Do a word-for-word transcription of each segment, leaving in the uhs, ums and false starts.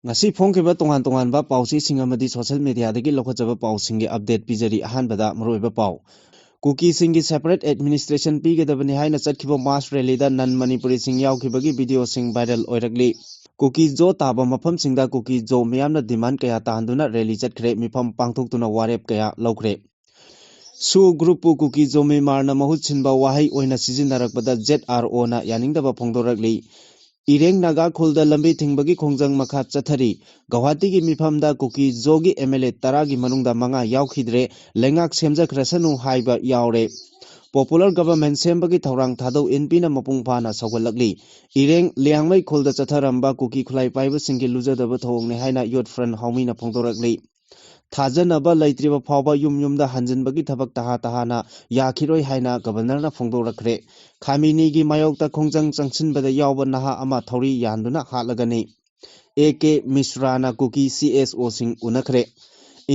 ꯉꯁꯤ ꯐꯣꯡꯈꯤꯕ ꯇꯣꯉꯥꯟ ꯇꯣꯉꯥꯟꯕ ꯄꯥꯎꯆꯦꯁꯤꯡ ꯑꯃꯗꯤ social mediaꯗꯒꯤ ꯂꯧꯈꯠꯆꯕ ꯄꯥꯎꯁꯤꯡꯒꯤ update ꯄꯤꯖꯔꯤ꯫ ꯑꯍꯥꯟꯕꯗ ꯃꯔꯨꯑꯣꯏꯕ ꯄꯥꯎ꯫ ꯀꯨꯀꯤꯁꯤꯡꯒꯤ separate administration ꯄꯤꯒꯗꯕꯅꯤ ꯍꯥꯏꯅ ꯆꯠꯈꯤꯕ mass rallyꯗ non Manipuriꯁꯤꯡ ꯌꯥꯎꯈꯤꯕꯒꯤ videoꯁꯤꯡ viral ꯑꯣꯏꯔꯛꯂꯤ꯫ ꯀꯨꯀꯤ ꯖꯣ ꯇꯥꯕ ꯃꯐꯝꯁꯤꯡꯗ ꯀꯨꯀꯤ ꯖꯣ ꯃꯤꯌꯥꯝꯅ demand ꯀꯌꯥ ꯇꯥꯍꯟꯗꯨꯅ rally ꯆꯠꯈ꯭ꯔꯦ, ꯃꯤꯐꯝ ꯄꯥꯡꯊꯣꯛꯇꯨꯅ ꯋꯥꯔꯦꯞ ꯀꯌꯥ ꯂꯧꯈ꯭ꯔꯦ꯫ ꯁꯨ groupꯄꯨ ꯀꯨꯀꯤ ꯖꯣꯃꯤꯃꯥꯔꯅ ꯃꯍꯨꯠ ꯁꯤꯟꯕ ꯋꯥꯍꯩ ꯑꯣꯏꯅ ꯁꯤꯖꯤꯟꯅꯔꯛꯄꯗ ZROꯅ ꯌꯥꯅꯤꯡꯗꯕ ꯐꯣꯡꯗꯣꯔꯛꯂꯤ꯫ ꯏꯔꯦꯡ ꯅꯥꯒꯥ ꯈꯨꯜꯗ ꯂꯝꯕꯤ ꯊꯤꯡꯕꯒꯤ ꯈꯣꯡꯖꯪ ꯃꯈꯥ ꯆꯠꯊꯔꯤ꯫ ꯒꯧꯍꯥꯇꯤꯒꯤ ꯃꯤꯐꯝꯗ ꯀꯨꯀꯤ ꯖꯣꯒꯤ MLA ꯇꯔꯥꯒꯤ ꯃꯅꯨꯡꯗ ꯃꯉꯥ ꯌꯥꯎꯈꯤꯗ꯭ꯔꯦ, ꯂꯩꯉꯥꯛ ꯁꯦꯝꯖꯈ꯭ꯔꯁꯅꯨ ꯍꯥꯏꯕ ꯌꯥꯎꯔꯦ꯫ Popular government ꯁꯦꯝꯕꯒꯤ ꯊꯧꯔꯥꯡ ꯊꯥꯗꯧ ꯏꯟꯄꯤꯅ ꯃꯄꯨꯡ ꯐꯥꯅ ꯁꯧꯒꯠꯂꯛꯂꯤ꯫ ꯏꯔꯦꯡ ꯂꯤꯌꯥꯡꯃꯩ ꯈꯨꯜꯗ ꯆꯠꯊꯔꯝꯕ ꯀꯨꯀꯤ ꯈꯨꯠꯂꯥꯏ ꯄꯥꯏꯕꯁꯤꯡꯒꯤ ꯂꯨꯖꯗꯕ ꯊꯧꯑꯣꯡꯅꯤ ꯍꯥꯏꯅ Youth Front ꯍꯥꯎꯃꯤꯅ ꯐꯣꯡꯗꯣꯔꯛꯂꯤ꯫ ꯊꯥꯖꯅꯕ ꯂꯩꯇ꯭ꯔꯤꯕ ꯐꯥꯎꯕ ꯌꯨꯝ ꯌꯨꯝꯗ ꯍꯟꯖꯤꯟꯕꯒꯤ ꯊꯕꯛ ꯇꯍꯥ ꯇꯍꯥꯅ ꯌꯥꯈꯤꯔꯣꯏ ꯍꯥꯏꯅ Governorꯅ ꯐꯣꯡꯗꯣꯔꯛꯈ꯭ꯔꯦ꯫ ꯈꯥꯃꯤꯅꯤꯒꯤ ꯃꯥꯌꯣꯛꯇ ꯈꯣꯡꯖꯪ ꯆꯪꯁꯤꯟꯕꯗ ꯌꯥꯎꯕ ꯅꯍꯥ ꯑꯃ ꯊꯧꯔꯤ ꯌꯥꯟꯗꯨꯅ ꯍꯥꯠꯂꯒꯅꯤ꯫ A.K. ꯃꯤꯁ꯭ꯔꯥꯅ ꯀꯨꯀꯤ CSOꯁꯤꯡ ꯎꯅꯈ꯭ꯔꯦ꯫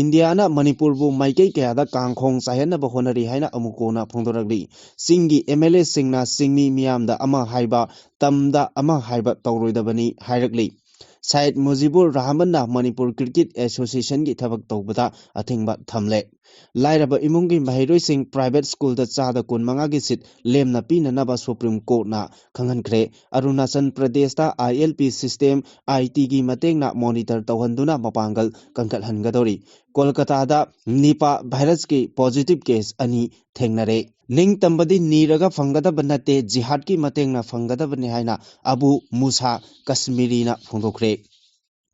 ꯏꯟꯗꯤꯌꯥꯅ ꯃꯅꯤꯄꯨꯔꯕꯨ ꯃꯥꯏꯀꯩ ꯀꯌꯥꯗ ꯀꯥꯡꯈꯣꯡ ꯆꯥꯏꯍꯟꯅꯕ ꯍꯣꯠꯅꯔꯤ ꯍꯥꯏꯅ ꯑꯃꯨꯛ ꯀꯣꯟꯅ ꯐꯣꯡꯗꯣꯔꯛꯂꯤ꯫ ꯆꯤꯡꯒꯤ MLAꯁꯤꯡꯅ ꯆꯤꯡꯃꯤ ꯃꯤꯌꯥꯝꯗ ꯑꯃ ꯍꯥꯏꯕ, ꯇꯝꯗ ꯑꯃ ꯍꯥꯏꯕ ꯇꯧꯔꯣꯏꯗꯕꯅꯤ ꯍꯥꯏꯔꯛꯂꯤ꯫ ꯁꯥꯏꯗ ꯃꯨꯖꯤꯕꯨꯔ ꯔꯍꯃꯟꯅ ꯃꯅꯤꯄꯨꯔ Cricket Associationꯒꯤ ꯊꯕꯛ ꯇꯧꯕꯗ ꯑꯊꯤꯡꯕ ꯊꯝꯂꯦ꯫ ꯂꯥꯏꯔꯕ ꯏꯃꯨꯡꯒꯤ ꯃꯍꯩꯔꯣꯏꯁꯤꯡ private schoolꯗ ꯆꯥꯗ ꯀꯨꯟꯃꯉꯥꯒꯤ seat ꯂꯦꯝꯅ ꯄꯤꯅꯅꯕ Supreme Courtꯅ ꯈꯪꯍꯟꯈ꯭ꯔꯦ꯫ ꯑꯔꯨꯅꯥꯆꯜ ꯄ꯭ꯔꯗꯦꯁꯇ ILP system, ITꯒꯤ ꯃꯇꯦꯡꯅ monitor ꯇꯧꯍꯟꯗꯨꯅ ꯃꯄꯥꯡꯒꯜ ꯀꯟꯈꯠꯍꯟꯒꯗꯧꯔꯤ꯫ ꯀꯣꯜꯀꯇꯥꯗ Nipah virusꯀꯤ positive case ꯑꯅꯤ ꯊꯦꯡꯅꯔꯦ꯫ ꯅꯤꯡꯇꯝꯕꯗꯤ ꯅꯤꯔꯒ ꯐꯪꯒꯗꯕ ꯅꯠꯇꯦ, ꯖꯤꯍꯥꯗꯀꯤ ꯃꯇꯦꯡꯅ ꯐꯪꯒꯗꯕꯅꯤ ꯍꯥꯏꯅ ꯑꯕꯨ ꯃꯨꯁꯥ ꯀꯁꯃꯤꯔꯤꯅ ꯐꯣꯡꯗꯣꯛꯈ꯭ꯔꯦ꯫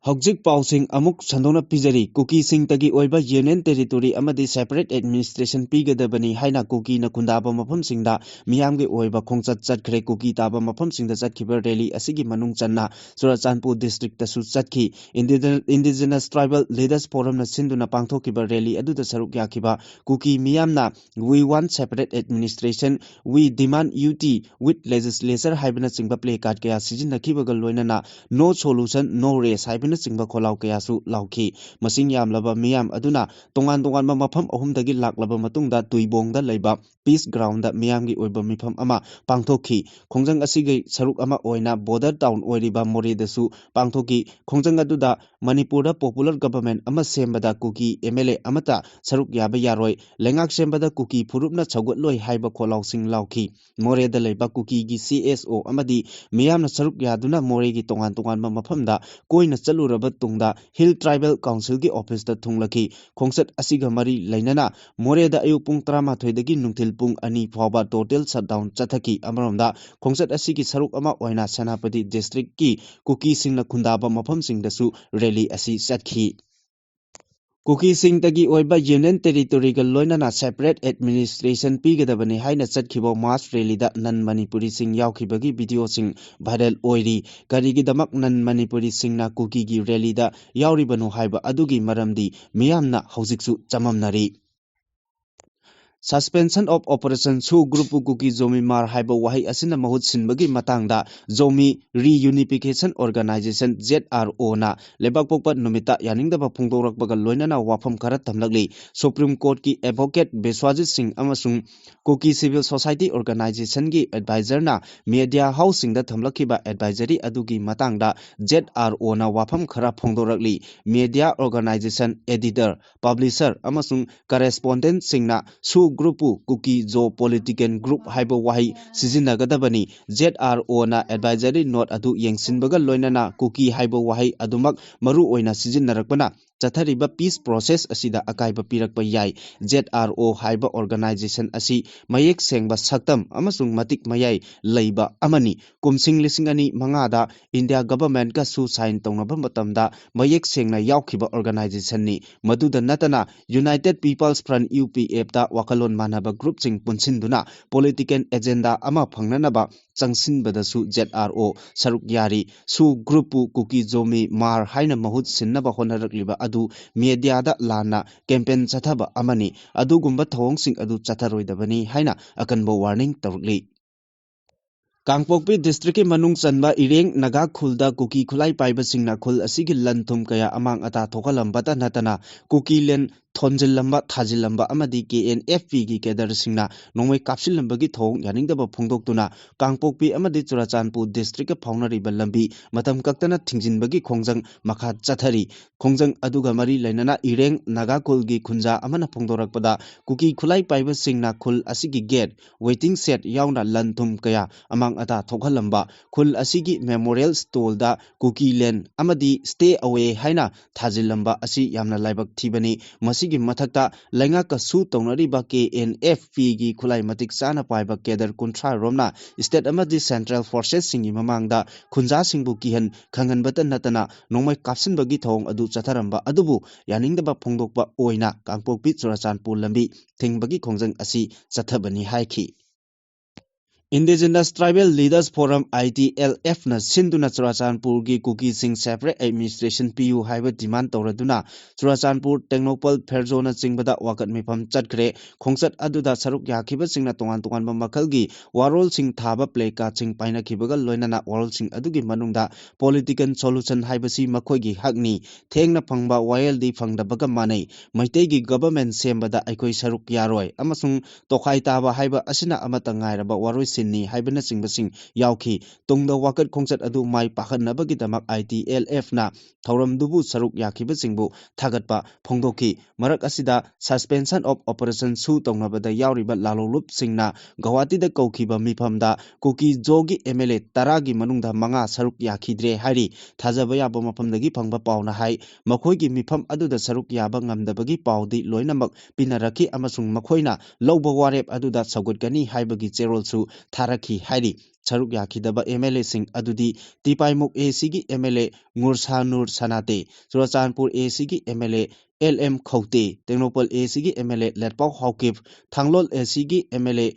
ꯍꯧꯖꯤꯛ ꯄꯥꯎꯁꯤꯡ ꯑꯃꯨꯛ ꯁꯟꯗꯣꯛꯅ ꯄꯤꯖꯔꯤ꯫ ꯀꯨꯀꯤꯁꯤꯡꯇꯒꯤ ꯑꯣꯏꯕ Union Territory ꯑꯃꯗꯤ separate administration ꯄꯤꯒꯗꯕꯅꯤ ꯍꯥꯏꯅ ꯀꯨꯀꯤꯅ ꯈꯨꯟꯗꯥꯕ ꯃꯐꯝꯁꯤꯡꯗ ꯃꯤꯌꯥꯝꯒꯤ ꯑꯣꯏꯕ ꯈꯣꯡꯆꯠ ꯆꯠꯈ꯭ꯔꯦ꯫ ꯀꯨꯀꯤ ꯇꯥꯕ ꯃꯐꯝꯁꯤꯡꯗ ꯆꯠꯈꯤꯕ rally ꯑꯁꯤꯒꯤ ꯃꯅꯨꯡ ꯆꯟꯅ ꯆꯨꯔꯆꯥꯟꯄꯨꯔ districtꯇꯁꯨ ꯆꯠꯈꯤ꯫ Indigenous Tribal Leaders Forumꯅ ꯁꯤꯟꯗꯨꯅ ꯄꯥꯡꯊꯣꯛꯈꯤꯕ rally ꯑꯗꯨꯗ ꯁꯔꯨꯛ ꯌꯥꯈꯤꯕ ꯀꯨꯀꯤ ꯃꯤꯌꯥꯝꯅ "We want separate administration, we demand UT with legislature" ꯍꯥꯏꯕꯅꯆꯤꯡꯕ placard ꯀꯌꯥ ꯁꯤꯖꯤꯟꯅꯈꯤꯕꯒ ꯂꯣꯏꯅꯅ "No solution, no rest" ꯍꯥꯏꯕꯅꯆꯤꯡꯕ ꯈꯣꯜꯂꯥꯎ ꯀꯌꯥꯁꯨ ꯂꯥꯎꯈꯤ꯫ ꯃꯁꯤꯡ ꯌꯥꯝꯂꯕ ꯃꯤꯌꯥꯝ ꯑꯗꯨꯅ ꯇꯣꯉꯥꯟ ꯇꯣꯉꯥꯟꯕ ꯃꯐꯝ ꯑꯍꯨꯝꯗꯒꯤ ꯂꯥꯛꯂꯕ ꯃꯇꯨꯡꯗ ꯇꯨꯏꯕꯣꯡꯗ ꯂꯩꯕ Peace Ground ꯗ ꯃꯤꯌꯥꯝꯒꯤ ꯑꯣꯏꯕ ꯃꯤꯐꯝ ꯑꯃ ꯄꯥꯡꯊꯣꯛꯈꯤ꯫ ꯈꯣꯡꯖꯪ ꯑꯁꯤꯒꯤ ꯁꯔꯨꯛ ꯑꯃ ꯑꯣꯏꯅ border town ꯑꯣꯏꯔꯤꯕ ꯃꯣꯔꯦꯗꯁꯨ ꯄꯥꯡꯊꯣꯛꯈꯤ꯫ ꯈꯣꯡꯖꯪ ꯑꯗꯨꯗ ꯃꯅꯤꯄꯨꯔꯗ popular government ꯑꯃ ꯁꯦꯝꯕꯗ ꯀꯨꯀꯤ M L A ꯑꯃꯠꯇ ꯁꯔꯨꯛ ꯌꯥꯕ ꯌꯥꯔꯣꯏ, ꯂꯩꯉꯥꯛ ꯁꯦꯝꯕꯗ ꯀꯨꯀꯤ ꯐꯨꯔꯨꯞꯅ ꯁꯧꯒꯠꯂꯣꯏ ꯍꯥꯏꯕ ꯈꯣꯜꯂꯥꯎꯁꯤꯡ ꯂꯥꯎꯈꯤ꯫ ꯃꯣꯔꯦꯗ ꯂꯩꯕ ꯀꯨꯀꯤꯒꯤ C S O ꯑꯃꯗꯤ ꯃꯤꯌꯥꯝꯅ ꯁꯔꯨꯛ ꯌꯥꯗꯨꯅ ꯃꯣꯔꯦꯒꯤ ꯇꯣꯉꯥꯟ ꯇꯣꯉꯥꯟꯕ ꯃꯐꯝꯗ ꯀꯣꯏꯅ ꯆꯠꯂꯨꯔꯕ ꯇꯨꯡꯗ Hill Tribal Council ꯒꯤ office ꯇ ꯊꯨꯡꯂꯈꯤ꯫ ꯈꯣꯡꯆꯠ ꯑꯁꯤꯒ ꯃꯔꯤ ꯂꯩꯅꯅ ꯃꯣꯔꯦꯗ ꯑꯌꯨꯛ ꯄꯨꯡ ꯇꯔꯥꯃꯥꯊꯣꯏꯗꯒꯤ ꯅꯨꯡꯊꯤꯜ ꯄꯨꯡ ꯑꯅꯤ ꯐꯥꯎꯕ total shutdown ꯆꯠꯊꯈꯤ꯫ ꯑꯃꯔꯣꯝꯗ ꯈꯣꯡꯆꯠ ꯑꯁꯤꯒꯤ ꯁꯔꯨꯛ ꯑꯃ ꯑꯣꯏꯅ ꯁꯦꯅꯥꯄꯇꯤ district ꯀꯤ ꯀꯨꯀꯤꯁꯤꯡꯅ ꯈꯨꯟꯗꯥꯕ ꯃꯐꯝꯁꯤꯡꯗꯁꯨ rally ꯑꯁꯤ ꯆꯠꯈꯤ꯫ ꯀꯨꯀꯤꯁꯤꯡꯇꯒꯤ ꯑꯣꯏꯕ Union Territory ꯒ ꯂꯣꯏꯅꯅ separate administration ꯄꯤꯒꯗꯕꯅꯤ ꯍꯥꯏꯅ ꯆꯠꯈꯤꯕ mass rally ꯗ non ꯃꯅꯤꯄꯨꯔꯤꯁꯤꯡ ꯌꯥꯎꯈꯤꯕꯒꯤ video ꯁꯤꯡ viral ꯑꯣꯏꯔꯤ꯫ ꯀꯔꯤꯒꯤꯗꯃꯛ non ꯃꯅꯤꯄꯨꯔꯤꯁꯤꯡꯅ ꯀꯨꯀꯤꯒꯤ rally ꯗ ꯌꯥꯎꯔꯤꯕꯅꯣ ꯍꯥꯏꯕ ꯑꯗꯨꯒꯤ ꯃꯔꯝꯗꯤ ꯃꯤꯌꯥꯝꯅ ꯍꯧꯖꯤꯛꯁꯨ ꯆꯃꯝꯅꯔꯤ꯫ Suspension of Operation ꯁꯨ ꯒ꯭ꯔꯨꯞꯄꯨ ꯀꯨꯀꯤ ꯖꯣꯃꯤ ꯃꯥꯔ ꯍꯥꯏꯕ ꯋꯥꯍꯩ ꯑꯁꯤꯅ ꯃꯍꯨꯠ ꯁꯤꯟꯕꯒꯤ ꯃꯇꯥꯡꯗ Zomi Reunification Organisation, Z R O ꯅ ꯂꯩꯕꯥꯛꯄꯣꯛꯄ ꯅꯨꯃꯤꯠꯇ ꯌꯥꯅꯤꯡꯗꯕ ꯐꯣꯡꯗꯣꯔꯛꯄꯒ ꯂꯣꯏꯅꯅ ꯋꯥꯐꯝ ꯈꯔ ꯊꯝꯂꯛꯂꯤ꯫ Supreme Court ꯀꯤ advocate ꯕꯤꯁ꯭ꯋꯥꯖꯤꯠ ꯁꯤꯡ ꯑꯃꯁꯨꯡ ꯀꯨꯀꯤ Civil Society Organisation ꯒꯤ advisor ꯅ media house ꯁꯤꯡꯗ ꯊꯝꯂꯛꯈꯤꯕ advisory ꯑꯗꯨꯒꯤ ꯃꯇꯥꯡꯗ Z R O ꯅ ꯋꯥꯐꯝ ꯈꯔ ꯐꯣꯡꯗꯣꯔꯛꯂꯤ꯫ Media organisation, editor, publisher ꯑꯃꯁꯨꯡ correspondent ꯁꯤꯡꯅ ꯁꯨ ꯒ꯭ꯔꯨꯞꯄꯨ ꯀꯨꯀꯤ ꯖꯣ political group ꯍꯥꯏꯕ ꯋꯥꯍꯩ ꯁꯤꯖꯤꯟꯅꯒꯗꯕꯅꯤ꯫ Z R O ꯅ advisory note ꯑꯗꯨ ꯌꯦꯡꯁꯤꯟꯕꯒ ꯂꯣꯏꯅꯅ ꯀꯨꯀꯤ ꯍꯥꯏꯕ ꯋꯥꯍꯩ ꯑꯗꯨꯃꯛ ꯃꯔꯨ ꯑꯣꯏꯅ ꯁꯤꯖꯤꯟꯅꯔꯛꯄꯅ ꯆꯠꯊꯔꯤꯕ peace process ꯑꯁꯤꯗ ꯑꯀꯥꯏꯕ ꯄꯤꯔꯛꯄ ꯌꯥꯏ꯫ Z R O ꯍꯥꯏꯕ organisation ꯑꯁꯤ ꯃꯌꯦꯛ ꯁꯦꯡꯕ ꯁꯛꯇꯝ ꯑꯃꯁꯨꯡ ꯃꯇꯤꯛ ꯃꯌꯥꯏ ꯂꯩꯕ ꯑꯃꯅꯤ꯫ ꯀꯨꯝꯁꯤꯡ ꯂꯤꯁꯤꯡ ꯑꯅꯤ ꯃꯉꯥꯗ India government ꯀꯁꯨ sign ꯇꯧꯅꯕ ꯃꯇꯝꯗ ꯃꯌꯦꯛ ꯁꯦꯡꯅ ꯌꯥꯎꯈꯤꯕ organisation ꯅꯤ꯫ ꯃꯗꯨꯗ ꯅꯠꯇꯅ United People's Front, U P F ꯇ ꯋꯥꯈꯜꯂꯣꯟ ꯃꯥꯟꯅꯕ group ꯁꯤꯡ ꯄꯨꯟꯁꯤꯟꯗꯨꯅ political agenda ꯑꯃ ꯐꯪꯅꯅꯕ ꯆꯪꯁꯤꯟꯕꯗꯁꯨ Z R O ꯁꯔꯨꯛ ꯌꯥꯔꯤ꯫ ꯁꯨ ꯒ꯭ꯔꯨꯞꯄꯨ ꯀꯨꯀꯤ ꯖꯣꯃꯤ ꯃꯥꯔ ꯍꯥꯏꯅ ꯃꯍꯨꯠ ꯁꯤꯟꯅꯕ ꯍꯣꯠꯅꯔꯛꯂꯤꯕ ꯑꯗꯨ media ꯗ ꯂꯥꯟꯅ campaign ꯆꯠꯊꯕ ꯑꯃꯅꯤ꯫ ꯑꯗꯨꯒꯨꯝꯕ ꯊꯧꯑꯣꯡꯁꯤꯡ ꯑꯗꯨ ꯆꯠꯊꯔꯣꯏꯗꯕꯅꯤ ꯍꯥꯏꯅ ꯑꯀꯟꯕ warning ꯇꯧꯔꯛꯂꯤ꯫ ꯀꯥꯡꯄꯣꯛꯄꯤ district ꯀꯤ ꯃꯅꯨꯡ ꯆꯟꯕ ꯏꯔꯦꯡ ꯅꯥꯒꯥ ꯈꯨꯜꯗ ꯀꯨꯀꯤ ꯈꯨꯠꯂꯥꯏ ꯄꯥꯏꯕꯁꯤꯡꯅ ꯈꯨꯜ ꯑꯁꯤꯒꯤ ꯂꯟ ꯊꯨꯝ ꯀꯌꯥ ꯑꯃꯥꯡ ꯑꯇꯥ ꯊꯣꯛꯍꯜꯂꯝꯕꯇ ꯅꯠꯇꯅ ꯀꯨꯀꯤ land ꯊꯣꯟꯖꯤꯜꯂꯝꯕ, ꯊꯥꯖꯤꯜꯂꯝꯕ ꯑꯃꯗꯤ ꯀꯦ ꯑꯦꯟ ꯑꯦꯐ ꯄꯤꯒꯤ ꯀꯦꯗꯔꯁꯤꯡꯅ ꯅꯣꯡꯃꯩ ꯀꯥꯞꯁꯤꯜꯂꯝꯕꯒꯤ ꯊꯧꯑꯣꯡ ꯌꯥꯅꯤꯡꯗꯕ ꯐꯣꯡꯗꯣꯛꯇꯨꯅ ꯀꯥꯡꯄꯣꯛꯄꯤ ꯑꯃꯗꯤ ꯆꯨꯔꯥꯆꯥꯟꯄꯨꯔ ꯗꯤꯁꯇ꯭ꯔꯤꯛꯀ ꯐꯥꯎꯅꯔꯤꯕ ꯂꯝꯕꯤ ꯃꯇꯝ ꯀꯛꯇꯅ ꯊꯤꯡꯖꯤꯟꯕꯒꯤ ꯈꯣꯡꯖꯪ ꯃꯈꯥ ꯆꯠꯊꯔꯤ꯫ ꯈꯣꯡꯖꯪ ꯑꯗꯨꯒ ꯃꯔꯤ ꯂꯩꯅꯅ ꯏꯔꯦꯡ ꯅꯥꯒꯥ ꯈꯨꯜꯒꯤ ꯈꯨꯟꯖꯥ ꯑꯃꯅ ꯐꯣꯡꯗꯣꯔꯛꯄꯗ, ꯀꯨꯀꯤ ꯈꯨꯠꯂꯥꯏ ꯄꯥꯏꯕꯁꯤꯡꯅ ꯈꯨꯜ ꯑꯁꯤꯒꯤ ꯒꯦꯠ, ꯋꯦꯇꯤꯡ ꯁꯦꯠ ꯌꯥꯎꯅ ꯂꯟ ꯊꯨꯝ ꯀꯌꯥ ꯑꯃꯥꯡ ꯑꯇꯥ ꯊꯣꯛꯍꯜꯂꯝꯕ, ꯈꯨꯜ ꯑꯁꯤꯒꯤ ꯃꯦꯃꯣꯔꯤꯌꯦꯜ ꯁ꯭ꯇꯣꯜꯗ "ꯀꯨꯀꯤ ꯂꯦꯟ" ꯑꯃꯗꯤ "ꯁ꯭ꯇꯦ ꯑꯋꯦ" ꯍꯥꯏꯅ ꯊꯥꯖꯤꯜꯂꯝꯕ ꯑꯁꯤ ꯌꯥꯝꯅ ꯂꯥꯏꯕꯛ ꯊꯤꯕꯅꯤ꯫ ꯃꯁꯤꯒꯤ ꯃꯊꯛꯇ, ꯂꯩꯉꯥꯛꯀ ꯁꯨ ꯇꯧꯅꯔꯤꯕ ꯀꯦ ꯑꯦꯟ ꯑꯦꯐ ꯄꯤꯒꯤ ꯈꯨꯠꯂꯥꯏ ꯃꯇꯤꯛ ꯆꯥꯅ ꯄꯥꯏꯕ ꯀꯦꯗꯔ ꯀꯨꯟꯊ꯭ꯔꯥ ꯔꯣꯝꯅ ꯁ꯭ꯇꯦꯠ ꯑꯃꯗꯤ ꯁꯦꯟꯇ꯭ꯔꯦꯜ ꯐꯣꯔꯁꯦꯁꯁꯤꯡꯒꯤ ꯃꯃꯥꯡꯗ ꯈꯨꯟꯖꯥꯁꯤꯡꯕꯨ ꯀꯤꯍꯟ ꯈꯪꯍꯟꯕꯇ ꯅꯠꯇꯅ ꯅꯣꯡꯃꯩ ꯀꯥꯞꯁꯤꯟꯕꯒꯤ ꯊꯧꯑꯣꯡ ꯑꯗꯨ ꯆꯠꯊꯔꯝꯕ ꯑꯗꯨꯕꯨ ꯌꯥꯅꯤꯡꯗꯕ ꯐꯣꯡꯗꯣꯛꯄ ꯑꯣꯏꯅ ꯀꯥꯡꯄꯣꯛꯄꯤ ꯆꯨꯔꯥꯆꯥꯟꯄꯨꯔ ꯂꯝꯕꯤ ꯊꯤꯡꯕꯒꯤ ꯈꯣꯡꯖꯪ ꯑꯁꯤ ꯆꯠꯊꯕꯅꯤ ꯍꯥꯏꯈꯤ꯫ Indigenous Tribal Leaders Forum, I T L F ꯅ ꯁꯤꯟꯗꯨꯅ ꯆꯨꯔꯥꯆꯥꯟꯄꯨꯔꯒꯤ ꯀꯨꯀꯤꯁꯤꯡ separate administration ꯄꯤꯌꯨ ꯍꯥꯏꯕ demand ꯇꯧꯔꯗꯨꯅ ꯆꯨꯔꯥꯆꯥꯟꯄꯨꯔ, ꯇꯦꯡꯅꯧꯄꯜ, ꯐꯦꯔꯖꯣꯅꯆꯤꯡꯕꯗ ꯋꯥꯀꯠ ꯃꯤꯐꯝ ꯆꯠꯈ꯭ꯔꯦ꯫ ꯈꯣꯡꯆꯠ ꯑꯗꯨꯗ ꯁꯔꯨꯛ ꯌꯥꯈꯤꯕꯁꯤꯡꯅ ꯇꯣꯉꯥꯟ ꯇꯣꯉꯥꯟꯕ ꯃꯈꯜꯒꯤ ꯋꯥꯔꯣꯜꯁꯤꯡ ꯊꯥꯕ, placard ꯁꯤꯡ ꯄꯥꯏꯅꯈꯤꯕꯒ ꯂꯣꯏꯅꯅ ꯋꯥꯔꯣꯜꯁꯤꯡ ꯑꯗꯨꯒꯤ ꯃꯅꯨꯡꯗ political solution ꯍꯥꯏꯕꯁꯤ ꯃꯈꯣꯏꯒꯤ ꯍꯛꯅꯤ, ꯊꯦꯡꯅ ꯐꯪꯕ ꯋꯥꯌꯦꯜꯗꯤ ꯐꯪꯗꯕꯒ ꯃꯥꯟꯅꯩ, ꯃꯩꯇꯩꯒꯤ government ꯁꯦꯝꯕꯗ ꯑꯩꯈꯣꯏ ꯁꯔꯨꯛ ꯌꯥꯔꯣꯏ ꯑꯃꯁꯨꯡ ꯇꯣꯈꯥꯏ ꯇꯥꯕ ꯍꯥꯏꯕ ꯑꯁꯤꯅ ꯑꯃꯠꯇ ꯉꯥꯏꯔꯕ ꯋꯥꯔꯣꯏꯁꯤꯟꯅꯤ ꯍꯥꯏꯕꯅꯆꯤꯡꯕꯁꯤꯡ ꯌꯥꯎꯈꯤ꯫ ꯇꯨꯡꯗ ꯋꯥꯀꯠ ꯈꯣꯡꯆꯠ ꯑꯗꯨ ꯃꯥꯏ ꯄꯥꯛꯍꯟꯅꯕꯒꯤꯗꯃꯛ I T L F ꯅ ꯊꯧꯔꯝꯗꯨꯕꯨ ꯁꯔꯨꯛ ꯌꯥꯈꯤꯕꯁꯤꯡꯕꯨ ꯊꯥꯒꯠꯄ ꯐꯣꯡꯗꯣꯛꯈꯤ꯫ ꯃꯔꯛ ꯑꯁꯤꯗ suspension of operation ꯁꯨ ꯇꯧꯅꯕꯗ ꯌꯥꯎꯔꯤꯕ ꯂꯥꯂꯣꯡꯂꯨꯞꯁꯤꯡꯅ ꯒꯧꯍꯥꯇꯤꯗ ꯀꯧꯈꯤꯕ ꯃꯤꯐꯝꯗ ꯀꯨꯀꯤ ꯖꯣꯒꯤ M L A ꯇꯔꯥꯒꯤ ꯃꯅꯨꯡꯗ ꯃꯉꯥ ꯁꯔꯨꯛ ꯌꯥꯈꯤꯗ꯭ꯔꯦ ꯍꯥꯏꯔꯤ꯫ ꯊꯥꯖꯕ ꯌꯥꯕ ꯃꯐꯝꯗꯒꯤ ꯐꯪꯕ ꯄꯥꯎꯅ ꯍꯥꯏ, ꯃꯈꯣꯏꯒꯤ ꯃꯤꯐꯝ ꯑꯗꯨꯗ ꯁꯔꯨꯛ ꯌꯥꯕ ꯉꯝꯗꯕꯒꯤ ꯄꯥꯎꯗꯤ ꯂꯣꯏꯅꯃꯛ ꯄꯤꯅꯔꯛꯈꯤ ꯑꯃꯁꯨꯡ ꯃꯈꯣꯏꯅ ꯂꯧꯕ ꯋꯥꯔꯦꯞ ꯑꯗꯨꯗ ꯁꯧꯒꯠꯀꯅꯤ ꯍꯥꯏꯕꯒꯤ ꯆꯦꯔꯣꯜꯁꯨ ꯊꯥꯔꯛꯈꯤ ꯍꯥꯏꯔꯤ꯫ ꯁꯔꯨꯛ ꯌꯥꯈꯤꯗꯕ M L A ꯁꯤꯡ ꯑꯗꯨꯗꯤ ꯇꯤꯄꯥꯏꯃꯨꯛ A C ꯒꯤ M L A ꯉꯨꯔꯁꯥꯅꯨꯔ ꯁꯅꯥꯇꯦ, Churachandpur A C ꯒꯤ M L A L M ꯈꯧꯇꯦ, Tengnoupal A C ꯒꯤ M L A ꯂꯦꯠꯄꯥꯎ Haokip, ꯊꯥꯡꯂꯣꯜ A C ꯒꯤ M L A